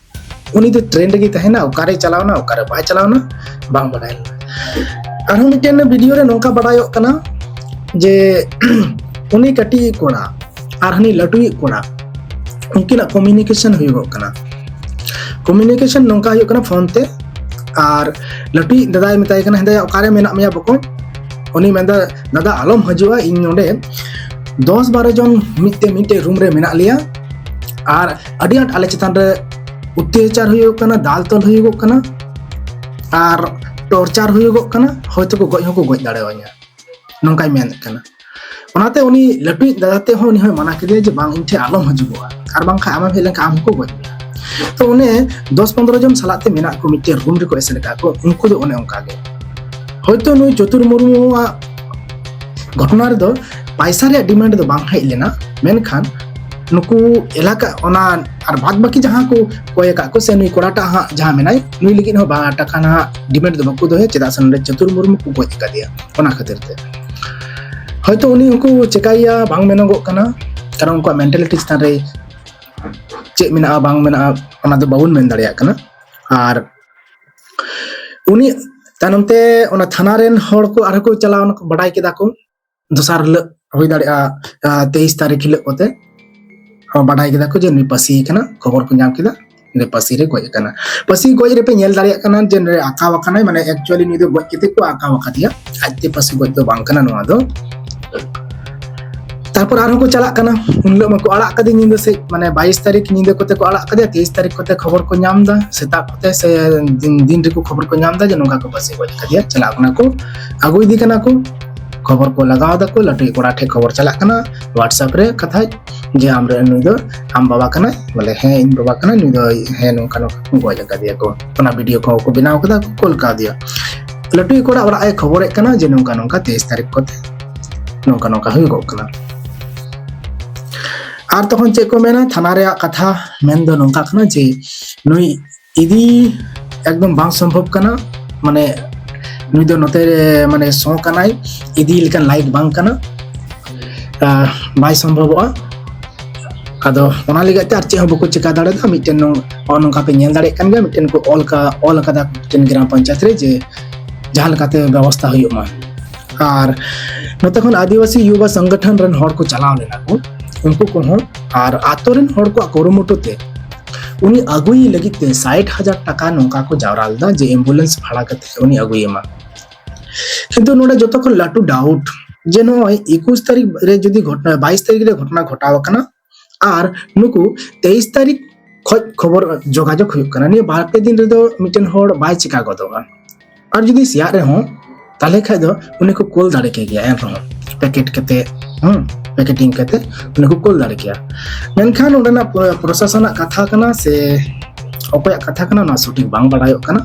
ᱩᱱᱤ ᱫᱚ ᱴᱨᱮᱱ ᱨᱮᱜᱮ ᱛᱟᱦᱮᱸᱭᱮᱱᱟ᱾ ᱚᱠᱟᱨᱮ ᱪᱟᱞᱟᱣᱱᱟ ᱚᱠᱟᱨᱮ ᱵᱟᱭ ᱪᱟᱞᱟᱣᱱᱟ ᱵᱟᱝ ᱵᱟᱰᱟᱭ ᱞᱮᱱᱟ᱾ ᱟᱨᱦᱚᱸ ᱢᱤᱫᱴᱮᱱ ᱵᱷᱤᱰᱤᱭᱳ ᱨᱮ ᱱᱚᱝᱠᱟ ᱵᱟᱰᱟᱭᱚᱜ ᱠᱟᱱᱟ ᱡᱮ ᱩᱱᱤ ᱠᱟᱹᱴᱤᱡ ᱠᱚᱲᱟ ᱟᱨ ᱦᱟᱹᱱᱤ ᱞᱟᱹᱴᱩᱭᱤᱡ ᱠᱚᱲᱟ ᱩᱱᱠᱤᱱᱟᱜ ᱠᱚᱢᱤᱭᱩᱱᱤᱠᱮᱥᱚᱱ ᱦᱩᱭᱩᱜᱚᱜ ᱠᱟᱱᱟ᱾ ᱠᱚᱢᱤᱭᱩᱱᱤᱠᱮᱥᱚᱱ ᱱᱚᱝᱠᱟ ᱦᱩᱭᱩᱜ ᱠᱟᱱᱟ ᱯᱷᱳᱱ ᱛᱮ, ᱟᱨ ᱞᱟᱹᱴᱩᱭᱤᱡ ᱫᱟᱫᱟᱭ ᱢᱮᱛᱟᱭ ᱠᱟᱱᱟ, ᱦᱮᱸᱫᱟᱭᱟ, ᱚᱠᱟᱨᱮ ᱢᱮᱱᱟᱜ ᱢᱮᱭᱟ ᱵᱚᱠᱚᱧ? ᱩᱱᱤ ᱢᱮᱱᱫᱟ, ᱫᱟᱫᱟ, ᱟᱞᱚᱢ ᱦᱤᱡᱩᱜᱼᱟ, ᱤᱧ ᱱᱚᱰᱮ ᱫᱚᱥ ᱵᱟᱨᱚ ᱡᱚᱱ ᱢᱤᱫ ᱛᱮ ᱢᱤᱫᱴᱮᱡ ᱨᱩᱢ ᱨᱮ ᱢᱮᱱᱟᱜ ᱞᱮᱭᱟ, ᱟᱨ ᱟᱹᱰᱤ ᱟᱸᱴ ᱟᱞᱮ ᱪᱮᱛᱟᱱ ᱨᱮ ᱚᱛᱛᱟᱪᱟᱨ ᱦᱩᱭᱩᱜ ᱠᱟᱱᱟ, ᱫᱟᱞ ᱛᱚᱞ ᱦᱩᱭᱩᱜᱚᱜ ᱠᱟᱱᱟ, ᱟᱨ ᱴᱚᱨᱪᱟᱨ ᱦᱩᱭᱩᱜᱚᱜ ᱠᱟᱱᱟ, ᱦᱚᱭᱛᱳ ᱠᱚ ᱜᱚᱡ ᱦᱚᱸᱠᱚ ᱜᱚᱡ ᱫᱟᱲᱮᱣᱟᱹᱧᱟ, ᱱᱚᱝᱠᱟᱭ ᱢᱮᱱᱮᱫ ᱠᱟᱱᱟ᱾ ᱚᱱᱟᱛᱮ ᱩᱱᱤ ᱞᱟᱹᱴᱩᱭᱤᱡ ᱫᱟᱫᱟ ᱛᱮ ᱦᱚᱸ ᱩᱱᱤ ᱦᱚᱸᱭ ᱢᱟᱱᱟ ᱠᱮᱫᱮᱭᱟ ᱡᱮ, ᱵᱟᱝ, ᱤᱧ ᱴᱷᱮᱱ ᱟᱞᱚᱢ ᱦᱤᱡᱩᱜᱚᱜᱼᱟ, ᱟᱨ ᱵᱟᱝᱠᱷᱟᱱ ᱟᱢᱮᱢ ᱦᱮᱡ ᱞᱮᱱᱠᱷᱟᱱ ᱟᱢ ᱦᱚᱸᱠᱚ ᱜᱚᱡ ᱢᱮᱭᱟ᱾ ᱛᱚ ᱚᱱᱮ ᱫᱚᱥ ᱯᱚᱱᱨᱚ ᱡᱚᱱ ᱥᱟᱞᱟᱜ ᱛᱮ ᱢᱮᱱᱟᱜ ᱠᱚ, ᱢᱤᱫᱴᱮᱱ ᱨᱩᱢ ᱨᱮᱠᱚ ᱮᱥᱮᱫ ᱟᱠᱟᱫ ᱠᱚ, ᱩᱱᱠᱩ ᱫᱚ ᱚᱱᱮ ᱚᱱᱠᱟ ᱜᱮ᱾ ᱦᱚᱭᱛᱳ ᱱᱩᱭ ᱪᱚᱛᱩᱨ ᱢᱩᱨᱢᱩᱣᱟᱜ ᱜᱷᱚᱴᱚᱱᱟ ᱨᱮᱫᱚ ᱯᱟᱭᱥᱟ ᱨᱮᱭᱟᱜ ᱰᱤᱢᱟᱱᱰ ᱫᱚ ᱵᱟᱝ ᱦᱮᱡ ᱞᱮᱱᱟ, ᱢᱮᱱᱠᱷᱟᱱ ᱱᱩᱠᱩ ᱮᱞᱟᱠᱟ ᱚᱱᱟ ᱟᱨ ᱵᱟᱫ ᱵᱟᱹᱠᱤ ᱡᱟᱦᱟᱸ ᱠᱚ ᱠᱚᱭ ᱟᱠᱟᱫ ᱠᱚ, ᱥᱮ ᱱᱩᱭ ᱠᱚᱲᱟᱴᱟᱜ ᱦᱟᱸᱜ ᱡᱟᱦᱟᱸ ᱢᱮᱱᱟᱭ, ᱱᱩᱭ ᱞᱟᱹᱜᱤᱫ ᱦᱚᱸ ᱵᱟᱝ ᱴᱟᱠᱟ ᱱᱟᱦᱟᱜ ᱰᱤᱢᱟᱱᱰ ᱫᱚ ᱵᱟᱠᱚ ᱫᱚᱦᱚᱭᱟ, ᱪᱮᱫᱟᱜ ᱥᱮ ᱱᱚᱰᱮ ᱪᱚᱛᱩᱨ ᱢᱩᱨᱢᱩ ᱠᱚ ᱜᱚᱡ ᱟᱠᱟᱫᱮᱭᱟ᱾ ᱚᱱᱟ ᱠᱷᱟᱹᱛᱤᱨ ᱛᱮ ᱦᱚᱭᱛᱳ ᱩᱱᱤ ᱩᱱᱠᱩ ᱪᱮᱠᱟᱭᱮᱭᱟ ᱵᱟᱝ ᱢᱮᱱᱚᱜᱚᱜ ᱠᱟᱱᱟ, ᱠᱟᱨᱚᱱ ᱩᱱᱠᱩᱣᱟᱜ ᱢᱮᱱᱴᱟᱞᱤᱴᱤ ᱪᱮᱛᱟᱱ ᱨᱮ ᱪᱮᱫ ᱢᱮᱱᱟᱜᱼᱟ ᱵᱟᱝ ᱢᱮᱱᱟᱜᱼᱟ ᱚᱱᱟ ᱫᱚ ᱵᱟᱵᱚᱱ ᱢᱮᱱ ᱫᱟᱲᱮᱭᱟᱜ ᱠᱟᱱᱟ᱾ ᱟᱨ ᱩᱱᱤ ᱛᱟᱭᱱᱚᱢ ᱛᱮ ᱚᱱᱟ ᱛᱷᱟᱱᱟ ᱨᱮᱱ ᱦᱚᱲ ᱠᱚ ᱟᱨᱦᱚᱸ ᱠᱚ ᱪᱟᱞᱟᱣ ᱮᱱᱟ, ᱵᱟᱰᱟᱭ ᱠᱮᱫᱟ ᱠᱚ ᱫᱚᱥᱟᱨ ᱦᱤᱞᱳᱜ ᱦᱩᱭ ᱫᱟᱲᱮᱭᱟᱜᱼᱟ, ᱟᱨ ᱛᱮᱭᱤᱥ ᱛᱟᱹᱨᱤᱠᱷ ᱦᱤᱞᱳᱜ ᱠᱚᱛᱮ ᱵᱟᱰᱟᱭ ᱠᱮᱫᱟ ᱠᱚ ᱡᱮ ᱱᱩᱭ ᱯᱟᱹᱥᱤ ᱠᱟᱱᱟ, ᱠᱷᱚᱵᱚᱨ ᱠᱚ ᱧᱟᱢ ᱠᱮᱫᱟ ᱱᱩᱭ ᱯᱟᱹᱥᱤ ᱨᱮ ᱜᱚᱡ ᱟᱠᱟᱱᱟ᱾ ᱯᱟᱹᱥᱤ ᱜᱚᱡ ᱨᱮᱯᱮ ᱧᱮᱞ ᱫᱟᱲᱮᱭᱟᱜ ᱠᱟᱱᱟ ᱡᱮ ᱱᱩᱭ ᱟᱸᱠᱟᱣ ᱟᱠᱟᱱᱟᱭ, ᱢᱟᱱᱮ actually ᱱᱩᱭ ᱫᱚ ᱜᱚᱡ ᱠᱟᱛᱮ ᱠᱚ ᱟᱸᱠᱟᱣ ᱟᱠᱟᱫᱮᱭᱟ, ᱟᱡᱛᱮ ᱯᱟᱹᱥᱤ ᱜᱚᱡ ᱫᱚ ᱵᱟᱝ ᱠᱟᱱᱟ ᱱᱚᱣᱟ ᱫᱚ᱾ ᱛᱟᱨᱯᱚᱨ ᱟᱨᱦᱚᱸ ᱠᱚ ᱪᱟᱞᱟᱜ ᱠᱟᱱᱟ, ᱩᱱ ᱦᱤᱞᱳᱜ ᱢᱟᱠᱚ ᱟᱲᱟᱜ ᱠᱟᱫᱮ ᱧᱤᱫᱟᱹ ᱥᱮᱫ, ᱢᱟᱱᱮ ᱵᱟᱭᱤᱥ ᱛᱟᱹᱨᱤᱠᱷ ᱧᱤᱫᱟᱹ ᱠᱚᱛᱮ ᱠᱚ ᱟᱲᱟᱜ ᱠᱟᱫᱮᱭᱟ, ᱛᱮᱭᱤᱥ ᱛᱟᱹᱨᱤᱠᱷ ᱠᱚᱛᱮ ᱠᱷᱚᱵᱚᱨ ᱠᱚ ᱧᱟᱢ ᱮᱫᱟ, ᱥᱮᱛᱟᱜ ᱠᱚᱛᱮ ᱥᱮ ᱫᱤᱱ, ᱫᱤᱱ ᱨᱮᱠᱚ ᱠᱷᱚᱵᱚᱨ ᱠᱚ ᱧᱟᱢ ᱮᱫᱟ ᱡᱮ ᱱᱚᱝᱠᱟ ᱠᱚ ᱯᱟᱹᱥᱤ ᱜᱚᱡ ᱠᱟᱫᱮᱭᱟ᱾ ᱪᱟᱞᱟᱜ ᱠᱟᱱᱟ ᱠᱚ, ᱟᱹᱜᱩ ᱤᱫᱤ ᱠᱟᱱᱟ ᱠᱚ, ᱠᱷᱚᱵᱚᱨ ᱠᱚ ᱞᱟᱜᱟᱣ ᱫᱟᱠᱚ, ᱞᱟᱹᱴᱩᱭᱤᱡ ᱠᱚᱲᱟ ᱴᱷᱮᱡ ᱠᱷᱚᱵᱚᱨ ᱪᱟᱞᱟᱜ ᱠᱟᱱᱟ WhatsApp ᱨᱮ ᱠᱟᱛᱷᱟ, ᱡᱮ ᱟᱢᱨᱮ ᱱᱩᱭ ᱫᱚ ᱟᱢ ᱵᱟᱵᱟ ᱠᱟᱱᱟᱭ, ᱵᱚᱞᱮ ᱦᱮᱸ ᱤᱧ ᱵᱟᱵᱟ ᱠᱟᱱᱟᱭ, ᱱᱩᱭ ᱫᱚ ᱦᱮᱸ ᱱᱚᱝᱠᱟ ᱱᱚᱝᱠᱟ ᱠᱚ ᱜᱚᱡ ᱟᱠᱟᱫᱮᱭᱟ ᱠᱚ᱾ ᱚᱱᱟ ᱵᱷᱤᱰᱤᱭᱳ ᱠᱚᱦᱚᱸ ᱠᱚ ᱵᱮᱱᱟᱣ ᱠᱟᱫᱟ, ᱠᱚ ᱠᱳᱞ ᱠᱟᱣᱫᱮᱭᱟ᱾ ᱞᱟᱹᱴᱩᱭᱤᱡ ᱠᱚᱲᱟ ᱚᱲᱟᱜ ᱮ ᱠᱷᱚᱵᱚᱨᱮᱫ ᱠᱟᱱᱟ ᱡᱮ ᱱᱚᱝᱠᱟ ᱱᱚᱝᱠᱟ ᱛᱮᱭᱤᱥ ᱛᱟᱹᱨᱤᱠᱷ ᱠᱚᱛᱮ ᱱᱚᱝᱠᱟ ᱱᱚᱝᱠᱟ ᱦᱩᱭᱩᱜᱚᱜ ᱠᱟᱱᱟ᱾ ᱟᱨ ᱛᱚᱠᱷᱚᱱ ᱪᱮᱫ ᱠᱚ ᱢᱮᱱᱟ, ᱛᱷᱟᱱᱟ ᱨᱮᱭᱟᱜ ᱠᱟᱛᱷᱟ ᱢᱮᱱ ᱫᱚ ᱱᱚᱝᱠᱟ ᱠᱟᱱᱟ ᱡᱮ ᱱᱩᱭ ᱤᱫᱤ ᱮᱠᱫᱚᱢ ᱵᱟᱝ ᱥᱚᱢᱵᱷᱚᱵ ᱠᱟᱱᱟ, ᱢᱟᱱᱮ ᱱᱩᱭ ᱫᱚ ᱱᱚᱛᱮ ᱨᱮ ᱢᱟᱱᱮ ᱥᱚ ᱠᱟᱱᱟᱭ, ᱤᱫᱤ ᱞᱮᱠᱟᱱ ᱞᱟᱭᱤᱠ ᱵᱟᱝ ᱠᱟᱱᱟ᱾ ᱟᱦ, ᱵᱟᱭ ᱥᱚᱢᱵᱷᱚᱵᱚᱜᱼᱟ᱾ ᱟᱫᱚ ᱚᱱᱟ ᱞᱟᱹᱜᱤᱫ ᱛᱮ ᱟᱨ ᱪᱮᱫ ᱦᱚᱸ ᱵᱟᱠᱚ ᱪᱮᱠᱟ ᱫᱟᱲᱮᱭᱟᱫᱟ᱾ ᱢᱤᱫᱴᱮᱱ ᱱᱚ-, ᱱᱚᱜᱼᱚ ᱱᱚᱝᱠᱟ ᱯᱮ ᱧᱮᱞ ᱫᱟᱲᱮᱭᱟᱜ ᱠᱟᱱ ᱜᱮᱭᱟ, ᱢᱤᱫᱴᱮᱱ ᱠᱚ ᱚᱞ ᱠᱟ-, ᱚᱞ ᱟᱠᱟᱫᱟ ᱢᱤᱫᱴᱮᱱ ᱜᱨᱟᱢ ᱯᱚᱧᱪᱟᱭᱮᱛ ᱨᱮ ᱡᱮ ᱡᱟᱦᱟᱸ ᱞᱮᱠᱟᱛᱮ ᱵᱮᱵᱚᱥᱛᱷᱟ ᱦᱩᱭᱩᱜ ᱢᱟ᱾ ᱟᱨ ᱱᱚᱛᱮ ᱠᱷᱚᱱ ᱟᱹᱫᱤᱵᱟᱹᱥᱤ ᱭᱩᱵᱟ ᱥᱚᱝᱜᱚᱴᱷᱚᱱ ᱨᱮᱱ ᱦᱚᱲ ᱠᱚ ᱪᱟᱞᱟᱣ ᱞᱮᱱᱟ ᱠᱚ, ᱩᱱᱠᱩ ᱠᱚᱦᱚᱸ ᱟᱨ ᱟᱛᱳ ᱨᱮᱱ ᱦᱚᱲ ᱠᱚᱣᱟᱜ ᱠᱩᱨᱩᱢᱩᱴᱩ ᱛᱮ ᱩᱱᱤ ᱟᱹᱜᱩᱭᱮ ᱞᱟᱹᱜᱤᱫ ᱛᱮ ᱥᱟᱴ ᱦᱟᱡᱟᱨ ᱴᱟᱠᱟ ᱱᱚᱝᱠᱟ ᱠᱚ ᱡᱟᱣᱨᱟ ᱞᱮᱫᱟ ᱡᱮ ambulance ᱵᱷᱟᱲᱟ ᱠᱟᱛᱮ ᱩᱱᱤ ᱟᱹᱜᱩᱭᱮ ᱢᱟ᱾ ᱠᱤᱱᱛᱩ ᱱᱚᱰᱮ ᱡᱚᱛᱚ ᱠᱷᱚᱱ ᱞᱟᱹᱴᱩ doubt ᱡᱮ ᱱᱚᱜᱼᱚᱭ ᱮᱠᱩᱥ ᱛᱟᱹᱨᱤᱠᱷ ᱨᱮ ᱡᱩᱫᱤ ᱜᱷᱚᱴᱚᱱᱟ, ᱵᱟᱭᱤᱥ ᱛᱟᱹᱨᱤᱠᱷ ᱨᱮ ᱜᱷᱚᱴᱚᱱᱟ ᱜᱷᱚᱴᱟᱣ ᱟᱠᱟᱱᱟ ᱟᱨ ᱱᱩᱠᱩ ᱛᱮᱭᱤᱥ ᱛᱟᱹᱨᱤᱠᱷ ᱠᱷᱚᱡ ᱠᱷᱚᱵᱚᱨ ᱡᱳᱜᱟᱡᱳᱜᱽ ᱦᱩᱭᱩᱜ ᱠᱟᱱᱟ, ᱱᱤᱭᱟᱹ ᱵᱟᱨ ᱯᱮ ᱫᱤᱱ ᱨᱮᱫᱚ ᱢᱤᱫᱴᱮᱱ ᱦᱚᱲ ᱵᱟᱭ ᱪᱤᱠᱟ ᱜᱚᱫᱚᱜᱼᱟ᱾ ᱟᱨ ᱡᱩᱫᱤ ᱥᱮᱭᱟᱜ ᱨᱮᱦᱚᱸ, ᱛᱟᱦᱞᱮ ᱠᱷᱟᱡ ᱫᱚ ᱩᱱᱤ ᱠᱚ ᱠᱳᱞ ᱫᱟᱲᱮ ᱠᱮ ᱜᱮᱭᱟ, ᱮᱱᱨᱮᱦᱚᱸ ᱯᱮᱠᱮᱴ ᱠᱟᱛᱮ, ᱦᱩᱸ, packeting ᱠᱟᱛᱮ ᱩᱱᱤ ᱠᱚ ᱠᱳᱞ ᱫᱟᱲᱮ ᱠᱮᱭᱟ᱾ ᱢᱮᱱᱠᱷᱟᱱ ᱚᱸᱰᱮᱱᱟᱜ ᱯᱨᱚ-, ᱯᱨᱚᱥᱟᱥᱚᱱᱟᱜ ᱠᱟᱛᱷᱟ ᱠᱟᱱᱟ ᱥᱮ ᱚᱠᱚᱭᱟᱜ ᱠᱟᱛᱷᱟ ᱠᱟᱱᱟ, ᱚᱱᱟ ᱥᱚᱴᱷᱤᱠ ᱵᱟᱝ ᱵᱟᱲᱟᱭᱚᱜ ᱠᱟᱱᱟ᱾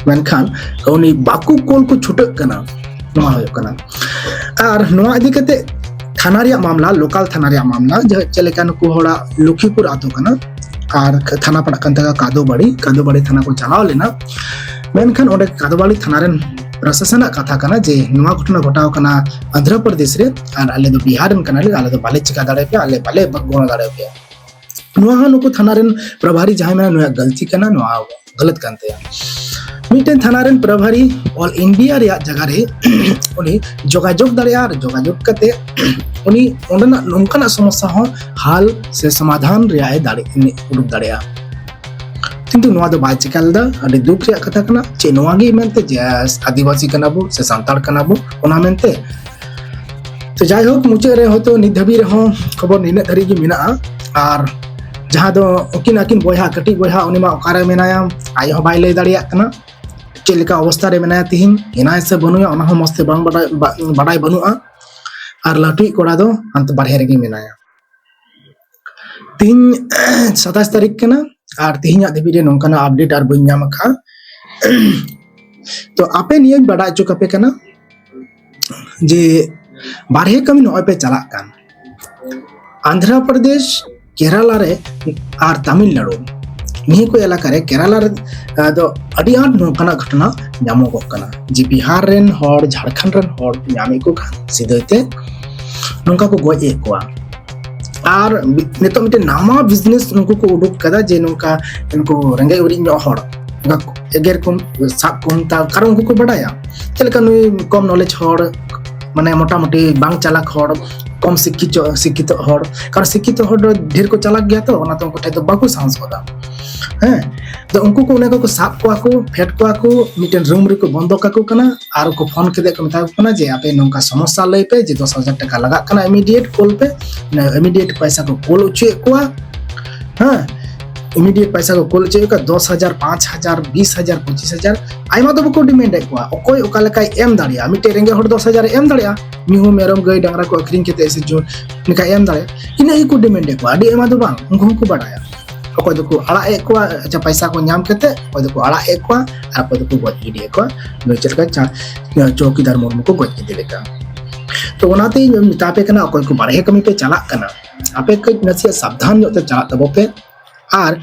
ᱢᱮᱱᱠᱷᱟᱱ ᱩᱱᱤ ᱵᱟᱠᱚ ᱠᱳᱞ ᱠᱚ ᱪᱷᱩᱴᱟᱹᱜ ᱠᱟᱱᱟ, ᱱᱚᱣᱟ ᱦᱩᱭᱩᱜ ᱠᱟᱱᱟ᱾ ᱟᱨ ᱱᱚᱣᱟ ᱤᱫᱤ ᱠᱟᱛᱮ ᱛᱷᱟᱱᱟ ᱨᱮᱭᱟᱜ ᱢᱟᱢᱞᱟ, ᱞᱳᱠᱟᱞ ᱛᱷᱟᱱᱟ ᱨᱮᱭᱟᱜ ᱢᱟᱢᱞᱟ, ᱡᱮ ᱪᱮᱫ ᱞᱮᱠᱟ ᱱᱩᱠᱩ ᱦᱚᱲᱟᱜ ᱞᱚᱠᱷᱤᱯᱩᱨ ᱟᱛᱳ ᱠᱟᱱᱟ ᱟᱨ ᱠᱷ-, ᱛᱷᱟᱱᱟ ᱯᱟᱲᱟᱜ ᱠᱟᱱ ᱛᱟᱠᱚᱣᱟ ᱠᱟᱫᱳᱵᱟᱲᱤ, ᱠᱟᱫᱳᱵᱟᱲᱤ ᱛᱷᱟᱱᱟ ᱠᱚ ᱪᱟᱞᱟᱣ ᱞᱮᱱᱟ᱾ ᱢᱮᱱᱠᱷᱟᱱ ᱚᱸᱰᱮ ᱠᱟᱫᱳᱵᱟᱲᱤ ᱛᱷᱟᱱᱟ ᱨᱮᱱ ᱯᱨᱚᱥᱟᱥᱚᱱᱟᱜ ᱠᱟᱛᱷᱟ ᱠᱟᱱᱟ ᱡᱮ ᱱᱚᱣᱟ ᱜᱷᱚᱴᱚᱱᱟ ᱜᱷᱚᱴᱟᱣ ᱠᱟᱱᱟ ᱟᱱᱫᱷᱨᱚ ᱯᱨᱚᱫᱮᱥ ᱨᱮ, ᱟᱨ ᱟᱞᱮ ᱫᱚ ᱵᱤᱦᱟᱨ ᱨᱮᱱ ᱠᱟᱱᱟᱞᱮ, ᱟᱞᱮ ᱫᱚ ᱵᱟᱞᱮ ᱪᱤᱠᱟ ᱫᱟᱲᱮᱭᱟᱯᱮᱭᱟ, ᱟᱞᱮ ᱵᱟᱞᱮ ᱜᱚᱲᱚ ᱫᱟᱲᱮᱭᱟᱯᱮᱭᱟ᱾ ᱱᱚᱣᱟ ᱦᱚᱸ ᱱᱩᱠᱩ ᱛᱷᱟᱱᱟ ᱨᱮᱱ ᱯᱨᱚᱵᱷᱟᱨᱤ ᱡᱟᱦᱟᱸᱭ ᱢᱮᱱᱟᱭᱟ, ᱱᱩᱭᱟᱜ ᱜᱟᱹᱞᱛᱤ ᱠᱟᱱᱟ, ᱱᱚᱣᱟ ᱜᱟᱞᱟᱛ ᱠᱟᱱ ᱛᱟᱭᱟ᱾ ᱢᱤᱫᱴᱮᱱ ᱛᱷᱟᱱᱟ ᱨᱮᱱ ᱯᱨᱚᱵᱷᱟᱨᱤ all India ᱨᱮᱭᱟᱜ ᱡᱟᱭᱜᱟ ᱨᱮ ᱩᱱᱤ ᱡᱳᱜᱟᱡᱳᱜᱽ ᱫᱟᱲᱮᱭᱟᱜᱼᱟ ᱟᱨ ᱡᱳᱜᱟᱡᱳᱜᱽ ᱠᱟᱛᱮ ᱩᱱᱤ ᱚᱸᱰᱮᱱᱟᱜ ᱱᱚᱝᱠᱟᱱᱟᱜ ᱥᱚᱢᱚᱥᱥᱟ ᱦᱚᱸ ᱦᱟᱞ ᱥᱮ ᱥᱚᱢᱟᱫᱷᱟᱱ ᱨᱮᱭᱟᱜ ᱮ ᱫᱟᱲᱮ, ᱩᱰᱩᱠ ᱫᱟᱲᱮᱭᱟᱜᱼᱟ᱾ ᱠᱤᱱᱛᱩ ᱱᱚᱣᱟ ᱫᱚ ᱵᱟᱭ ᱪᱤᱠᱟ ᱞᱮᱫᱟ᱾ ᱟᱹᱰᱤ ᱫᱩᱠ ᱨᱮᱭᱟᱜ ᱠᱟᱛᱷᱟ ᱠᱟᱱᱟ᱾ ᱪᱮᱫ ᱱᱚᱣᱟ ᱜᱮ ᱢᱮᱱᱛᱮ ᱡᱮ ᱟᱹᱫᱤᱵᱟᱹᱥᱤ ᱠᱟᱱᱟ ᱵᱚ ᱥᱮ ᱥᱟᱱᱛᱟᱲ ᱠᱟᱱᱟ ᱵᱚ, ᱚᱱᱟ ᱢᱮᱱᱛᱮ? ᱛᱚ ᱡᱟᱭᱦᱳᱠ, ᱢᱩᱪᱟᱹᱫ ᱨᱮ ᱦᱚᱭᱛᱳ ᱱᱤᱛ ᱫᱷᱟᱹᱵᱤᱡ ᱨᱮᱦᱚᱸ ᱠᱷᱚᱵᱚᱨ ᱱᱤᱱᱟᱹᱜ ᱫᱷᱟᱹᱨᱤᱡ ᱜᱮ ᱢᱮᱱᱟᱜᱼᱟ᱾ ᱟᱨ ᱡᱟᱦᱟᱸ ᱫᱚ ᱩᱱᱠᱤᱱ ᱟᱹᱠᱤᱱ ᱵᱚᱭᱦᱟ, ᱠᱟᱹᱴᱤᱡ ᱵᱚᱭᱦᱟ, ᱩᱱᱤ ᱢᱟ ᱚᱠᱟᱨᱮ ᱢᱮᱱᱟᱭᱟ, ᱟᱡ ᱦᱚᱸ ᱵᱟᱭ ᱞᱟᱹᱭ ᱫᱟᱲᱮᱭᱟᱜ ᱠᱟᱱᱟ ᱪᱮᱫ ᱞᱮᱠᱟ ᱚᱵᱚᱥᱛᱟ ᱨᱮ ᱢᱮᱱᱟᱭᱟ ᱛᱤᱦᱤᱧ, ᱦᱮᱱᱟᱭᱟ ᱥᱮ ᱵᱟᱹᱱᱩᱭᱟ, ᱚᱱᱟ ᱦᱚᱸ ᱢᱚᱡᱽ ᱛᱮ ᱵᱟᱝ ᱵᱟᱰᱟᱭ, ᱵᱟ-, ᱵᱟᱰᱟᱭ ᱵᱟᱹᱱᱩᱜᱼᱟ᱾ ᱟᱨ ᱞᱟᱹᱴᱩᱭᱤᱡ ᱠᱚᱲᱟ ᱫᱚ ᱦᱟᱱᱛᱮ ᱵᱟᱨᱦᱮ ᱨᱮᱜᱮ ᱢᱮᱱᱟᱭᱟ᱾ ᱛᱤᱦᱤᱧ ᱥᱟᱛᱟᱥ ᱛᱟᱹᱨᱤᱠᱷ ᱠᱟᱱᱟ, ᱟᱨ ᱛᱤᱦᱤᱧᱟᱜ ᱫᱷᱟᱹᱵᱤᱡ ᱨᱮ ᱱᱚᱝᱠᱟᱱᱟᱜ update ᱟᱨ ᱵᱟᱹᱧ ᱧᱟᱢ ᱟᱠᱟᱫᱼᱟ᱾ ᱛᱚ ᱟᱯᱮ ᱱᱤᱭᱟᱹᱧ ᱵᱟᱰᱟᱭ ᱦᱚᱪᱚ ᱠᱟᱯᱮ ᱠᱟᱱᱟ ᱡᱮ ᱵᱟᱨᱦᱮ ᱠᱟᱹᱢᱤ ᱱᱚᱜᱼᱚᱭ ᱯᱮ ᱪᱟᱞᱟᱜ ᱠᱟᱱ, ᱟᱱᱫᱷᱨᱟ ᱯᱨᱚᱫᱮᱥ, ᱠᱮᱨᱟᱞᱟ ᱨᱮ ᱟᱨ ᱛᱟᱢᱤᱞᱱᱟᱲᱩ, ᱱᱤᱭᱟᱹ ᱠᱚ ᱮᱞᱟᱠᱟ ᱨᱮ, ᱠᱮᱨᱟᱞᱟ ᱨᱮ, ᱟᱫᱚ ᱟᱹᱰᱤ ᱟᱸᱴ ᱱᱚᱝᱠᱟᱱᱟᱜ ᱜᱷᱚᱴᱚᱱᱟ ᱧᱟᱢᱚᱜᱚᱜ ᱠᱟᱱᱟ ᱡᱮ ᱵᱤᱦᱟᱨ ᱨᱮᱱ ᱦᱚᱲ, ᱡᱷᱟᱲᱠᱷᱚᱸᱰ ᱨᱮᱱ ᱦᱚᱲ ᱧᱟᱢᱮᱫ ᱠᱚ ᱠᱷᱟᱱ ᱥᱤᱫᱷᱟᱹᱭ ᱛᱮ ᱱᱚᱝᱠᱟ ᱠᱚ ᱜᱚᱡ ᱮᱫ ᱠᱚᱣᱟ᱾ ᱟᱨ ᱵᱤ-, ᱱᱤᱛᱚᱜ ᱢᱤᱫᱴᱮᱱ ᱱᱟᱣᱟ business ᱱᱩᱠᱩ ᱠᱚ ᱩᱰᱩᱠ ᱠᱟᱫᱟ ᱡᱮ ᱱᱚᱝᱠᱟ ᱩᱱᱠᱩ ᱨᱮᱸᱜᱮᱡ ᱚᱨᱮᱡ ᱧᱚᱜ ᱦᱚᱲ, ᱚᱱᱠᱟ ᱮᱜᱮᱨ ᱠᱚᱢ, ᱥᱟᱵ ᱠᱚᱢ, ᱛᱟ ᱠᱟᱨᱚᱱ ᱩᱱᱠᱩ ᱠᱚ ᱵᱟᱰᱟᱭᱟ ᱪᱮᱫ ᱞᱮᱠᱟ ᱱᱩᱭ ᱠᱚᱢ ᱱᱚᱞᱮᱡᱽ ᱦᱚᱲ, ᱢᱟᱱᱮ ᱢᱚᱴᱟᱢᱩᱴᱤ ᱵᱟᱝ ᱪᱟᱞᱟᱠ ᱦᱚᱲ, ᱠᱚᱢ ᱥᱤᱠᱠᱷᱤᱛᱚ, ᱥᱤᱠᱠᱷᱤᱛᱚ ᱦᱚᱲ᱾ ᱠᱟᱨᱚᱱ ᱥᱤᱠᱠᱷᱤᱛᱚ ᱦᱚᱲ ᱫᱚ ᱰᱷᱮᱨ ᱠᱚ ᱪᱟᱞᱟᱠ ᱜᱮᱭᱟ ᱛᱚ, ᱚᱱᱟᱛᱮ ᱩᱱᱠᱩ ᱴᱷᱮᱱ ᱫᱚ ᱵᱟᱠᱚ ᱥᱟᱦᱚᱥ ᱜᱚᱫᱟ᱾ ᱦᱮᱸ, ᱛᱚ ᱩᱱᱠᱩ ᱠᱚ ᱚᱱᱮ ᱠᱚ ᱥᱟᱵ ᱠᱚᱣᱟ ᱠᱚ, ᱯᱷᱮᱰ ᱠᱚᱣᱟ ᱠᱚ, ᱢᱤᱫᱴᱮᱱ ᱨᱩᱢ ᱨᱮᱠᱚ ᱵᱚᱱᱫᱚ ᱠᱟᱠᱚ ᱠᱟᱱᱟ ᱟᱨ ᱠᱚ ᱯᱷᱳᱱ ᱠᱟᱛᱮ ᱠᱚ ᱢᱮᱛᱟ ᱠᱚ ᱠᱟᱱᱟ ᱡᱮ ᱟᱯᱮ ᱱᱚᱝᱠᱟ ᱥᱚᱢᱚᱥᱥᱟ ᱞᱟᱹᱭ ᱯᱮ ᱡᱮ ᱫᱚᱥ ᱦᱟᱡᱟᱨ ᱴᱟᱠᱟ ᱞᱟᱜᱟᱜ ᱠᱟᱱᱟ, ᱤᱢᱤᱰᱤᱭᱮᱴ ᱠᱳᱞ ᱯᱮ᱾ ᱤᱢᱤᱰᱤᱭᱮᱴ ᱯᱚᱭᱥᱟ ᱠᱚ ᱠᱳᱞ ᱦᱚᱪᱚᱭᱮᱫ ᱠᱚᱣᱟ᱾ ᱦᱮᱸ, ᱤᱢᱤᱰᱤᱭᱮᱴ ᱯᱚᱭᱥᱟ ᱠᱚ ᱠᱳᱞ ᱦᱚᱪᱚᱭᱮᱫ ᱠᱚᱣᱟ, ᱫᱚᱥ ᱦᱟᱡᱟᱨ, ᱯᱟᱸᱪ ᱦᱟᱡᱟᱨ, ᱵᱤᱥ ᱦᱟᱡᱟᱨ, ᱯᱚᱸᱪᱤᱥ ᱦᱟᱡᱟᱨ, ᱟᱭᱢᱟ ᱫᱚ ᱵᱟᱠᱚ ᱰᱤᱢᱮᱱᱰ ᱮᱫ ᱠᱚᱣᱟ᱾ ᱚᱠᱚᱭ ᱚᱠᱟ ᱞᱮᱠᱟᱭ ᱮᱢ ᱫᱟᱲᱮᱭᱟᱜᱼᱟ, ᱢᱤᱫᱴᱮᱱ ᱨᱮᱸᱜᱮᱡ ᱦᱚᱲ ᱫᱚᱥ ᱦᱟᱡᱟᱨ ᱮ ᱮᱢ ᱫᱟᱲᱮᱭᱟᱜᱼᱟ, ᱢᱤᱦᱩ ᱢᱮᱨᱚᱢ ᱜᱟᱹᱭ ᱰᱟᱝᱨᱟ ᱠᱚ ᱟᱹᱠᱷᱨᱤᱧ ᱠᱟᱛᱮ ᱥᱮ ᱡᱚ ᱞᱮᱠᱟ ᱮᱢ ᱫᱟᱲᱮᱭᱟᱜᱼᱟ, ᱤᱱᱟᱹᱜ ᱜᱮᱠᱚ ᱰᱤᱢᱮᱱᱰ ᱮᱫ ᱠᱚᱣᱟ, ᱟᱹᱰᱤ ᱟᱭᱢᱟ ᱫᱚ ᱵᱟᱝ᱾ ᱩᱱᱠᱩ ᱦᱚᱸᱠᱚ ᱵᱟᱰᱟᱭᱟ, ᱚᱠᱚᱭ ᱫᱚᱠᱚ ᱟᱲᱟᱜ ᱮᱫ ᱠᱚᱣᱟ, ᱟᱪᱪᱷᱟ, ᱯᱚᱭᱥᱟ ᱠᱚ ᱧᱟᱢ ᱠᱟᱛᱮ ᱚᱠᱚᱭ ᱫᱚᱠᱚ ᱟᱲᱟᱜ ᱮᱫ ᱠᱚᱣᱟ ᱟᱨ ᱚᱠᱚᱭ ᱫᱚᱠᱚ ᱜᱚᱡ ᱜᱤᱰᱤᱭᱮᱫ ᱠᱚᱣᱟ, ᱱᱩᱭ ᱪᱮᱫ ᱞᱮᱠᱟ ᱪᱟ-, ᱪᱚᱣᱠᱤᱫᱟᱨ ᱢᱩᱨᱢᱩ ᱠᱚ ᱜᱚᱡ ᱠᱮᱫᱮ ᱞᱮᱠᱟ᱾ ᱛᱚ ᱚᱱᱟᱛᱮ ᱤᱧ ᱢᱮᱛᱟ ᱯᱮ ᱠᱟᱱᱟ, ᱚᱠᱚᱭ ᱠᱚ ᱵᱟᱨᱦᱮ ᱠᱟᱹᱢᱤ ᱯᱮ ᱪᱟᱞᱟᱜ ᱠᱟᱱᱟ, ᱟᱯᱮ ᱠᱟᱹᱡ ᱱᱟᱥᱮᱭᱟᱜ ᱥᱟᱵᱫᱷᱟᱱ ᱧᱚᱜ ᱛᱮ ᱪᱟᱞᱟᱜ ᱛᱟᱵᱚ ᱯᱮ᱾ ᱟᱨ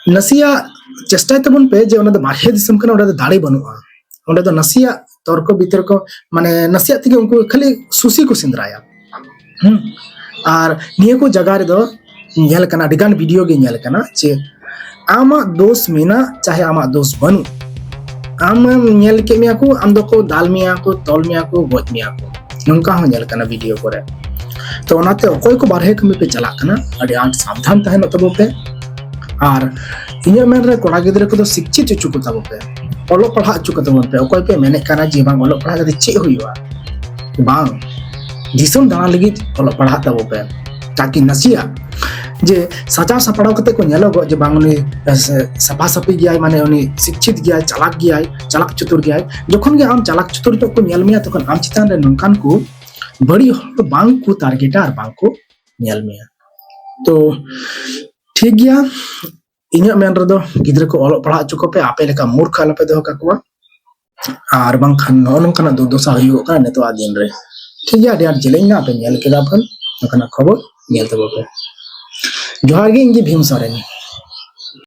ᱱᱟᱥᱮᱭᱟᱜ ᱪᱮᱥᱴᱟᱭ ᱛᱟᱵᱚᱱ ᱯᱮ ᱡᱮ ᱚᱸᱰᱮ ᱫᱚ ᱵᱟᱨᱦᱮ ᱫᱤᱥᱚᱢ ᱠᱟᱱᱟ, ᱚᱸᱰᱮ ᱫᱚ ᱫᱟᱲᱮ ᱵᱟᱹᱱᱩᱜᱼᱟ, ᱚᱸᱰᱮ ᱫᱚ ᱱᱟᱥᱮᱭᱟᱜ ᱛᱚᱨᱠᱚ ᱵᱤᱛᱚᱨᱠᱚ, ᱢᱟᱱᱮ ᱱᱟᱥᱮᱭᱟᱜ ᱛᱮᱜᱮ ᱩᱱᱠᱩ ᱠᱷᱟᱹᱞᱤ ᱥᱩᱥᱤ ᱠᱚ ᱥᱮᱸᱫᱽᱨᱟᱭᱟ᱾ ᱦᱩᱸ᱾ ᱟᱨ ᱱᱤᱭᱟᱹ ᱠᱚ ᱡᱟᱭᱜᱟ ᱨᱮᱫᱚ ᱧᱮᱞ ᱠᱟᱱᱟ, ᱟᱹᱰᱤ ᱜᱟᱱ ᱵᱷᱤᱰᱤᱭᱳ ᱜᱮ ᱧᱮᱞ ᱠᱟᱱᱟ ᱡᱮ ᱟᱢᱟᱜ ᱫᱳᱥ ᱢᱮᱱᱟᱜ ᱪᱟᱦᱮ ᱟᱢᱟᱜ ᱫᱳᱥ ᱵᱟᱹᱱᱩᱜ, ᱟᱢᱮᱢ ᱧᱮᱞ ᱠᱮᱫ ᱢᱮᱭᱟ ᱠᱚ, ᱟᱢ ᱫᱚᱠᱚ ᱫᱟᱞ ᱢᱮᱭᱟ ᱠᱚ, ᱛᱚᱞ ᱢᱮᱭᱟ ᱠᱚ, ᱜᱚᱡ ᱢᱮᱭᱟ ᱠᱚ, ᱱᱚᱝᱠᱟ ᱦᱚᱸ ᱧᱮᱞ ᱠᱟᱱᱟ ᱵᱷᱤᱰᱤᱭᱳ ᱠᱚᱨᱮ᱾ ᱛᱚ ᱚᱱᱟᱛᱮ ᱚᱠᱚᱭ ᱠᱚ ᱵᱟᱨᱦᱮ ᱠᱟᱹᱢᱤ ᱯᱮ ᱪᱟᱞᱟᱜ ᱠᱟᱱᱟ, ᱟᱹᱰᱤ ᱟᱸᱴ ᱥᱟᱵᱫᱷᱟᱱ ᱛᱟᱦᱮᱱᱚᱜ ᱛᱟᱵᱚ ᱯᱮ᱾ ᱟᱨ ᱤᱧᱟᱹᱜ ᱢᱮᱱ ᱨᱮ ᱠᱚᱲᱟ ᱜᱤᱫᱽᱨᱟᱹ ᱠᱚᱫᱚ ᱥᱤᱠᱪᱷᱤᱛ ᱦᱚᱪᱚ ᱠᱚ ᱛᱟᱵᱚ ᱯᱮ, ᱚᱞᱚᱜ ᱯᱟᱲᱦᱟᱜ ᱦᱚᱪᱚ ᱠᱚ ᱛᱟᱵᱚᱱ ᱯᱮ᱾ ᱚᱠᱚᱭ ᱯᱮ ᱢᱮᱱᱮᱫ ᱠᱟᱱᱟ ᱡᱮ ᱵᱟᱝ ᱚᱞᱚᱜ ᱯᱟᱲᱦᱟᱜ ᱠᱟᱛᱮ ᱪᱮᱫ ᱦᱩᱭᱩᱜᱼᱟ? ᱵᱟᱝ, ᱫᱤᱥᱚᱢ ᱫᱟᱬᱟ ᱞᱟᱹᱜᱤᱫ ᱚᱞᱚᱜ ᱯᱟᱲᱦᱟᱜ ᱛᱟᱵᱚ ᱯᱮ, ᱛᱟᱠᱤ ᱱᱟᱥᱮᱭᱟᱜ ᱡᱮ ᱥᱟᱡᱟᱣ ᱥᱟᱯᱲᱟᱣ ᱠᱟᱛᱮ ᱠᱚ ᱧᱮᱞᱚᱜᱚᱜ ᱡᱮ ᱵᱟᱝ ᱩᱱᱤ, ᱮ, ᱥᱟᱯᱷᱟ ᱥᱟᱹᱯᱷᱤ ᱜᱮᱭᱟᱭ, ᱢᱟᱱᱮ ᱩᱱᱤ ᱥᱤᱠᱪᱷᱤᱛ ᱜᱮᱭᱟᱭ, ᱪᱟᱞᱟᱠ ᱜᱮᱭᱟᱭ, ᱪᱟᱞᱟᱠ ᱪᱩᱛᱩᱨ ᱜᱮᱭᱟᱭ᱾ ᱡᱚᱠᱷᱚᱱ ᱜᱮ ᱟᱢ ᱪᱟᱞᱟᱠ ᱪᱩᱛᱩᱨ ᱧᱚᱜ ᱠᱚ ᱧᱮᱞ ᱢᱮᱭᱟ, ᱛᱚᱠᱷᱚᱱ ᱟᱢ ᱪᱮᱛᱟᱱ ᱨᱮ ᱱᱚᱝᱠᱟᱱ ᱠᱚ ᱵᱟᱹᱲᱤᱡ ᱦᱚᱲ ᱫᱚ ᱵᱟᱝ ᱠᱚ ᱴᱟᱨᱜᱮᱴᱟ ᱟᱨ ᱵᱟᱝ ᱠᱚ ᱧᱮᱞ ᱢᱮᱭᱟ᱾ ᱛᱚ ᱴᱷᱤᱠ ᱜᱮᱭᱟ, ᱤᱧᱟᱹᱜ ᱢᱮᱱ ᱨᱮᱫᱚ ᱜᱤᱫᱽᱨᱟᱹ ᱠᱚ ᱚᱞᱚᱜ ᱯᱟᱲᱦᱟᱜ ᱦᱚᱪᱚ ᱠᱚᱯᱮ, ᱟᱯᱮ ᱞᱮᱠᱟ ᱢᱩᱨᱠᱷ ᱟᱞᱚᱯᱮ ᱫᱚᱦᱚ ᱠᱟᱠᱚᱣᱟ᱾ ᱟᱨ ᱵᱟᱝᱠᱷᱟᱱ ᱱᱚᱜᱼᱚ ᱱᱚᱝᱠᱟᱱᱟᱜ ᱫᱩᱨᱫᱚᱥᱟ ᱦᱩᱭᱩᱜᱚᱜ ᱠᱟᱱᱟ ᱱᱤᱛᱚᱜ ᱟᱜ ᱫᱤᱱ ᱨᱮ᱾ ᱴᱷᱤᱠ ᱜᱮᱭᱟ, ᱟᱹᱰᱤ ᱟᱸᱴ ᱡᱮᱞᱮᱧ ᱱᱟ, ᱟᱯᱮ ᱧᱮᱞ ᱠᱮᱫᱟ ᱯᱮ, ᱱᱚᱝᱠᱟᱱᱟᱜ ᱠᱷᱚᱵᱚᱨ ᱧᱮᱞ ᱛᱟᱵᱚ ᱯᱮ᱾ ᱡᱚᱦᱟᱨ ᱜᱮ, ᱤᱧ ᱜᱮ ᱵᱷᱤᱢ ᱥᱚᱨᱮᱱ᱾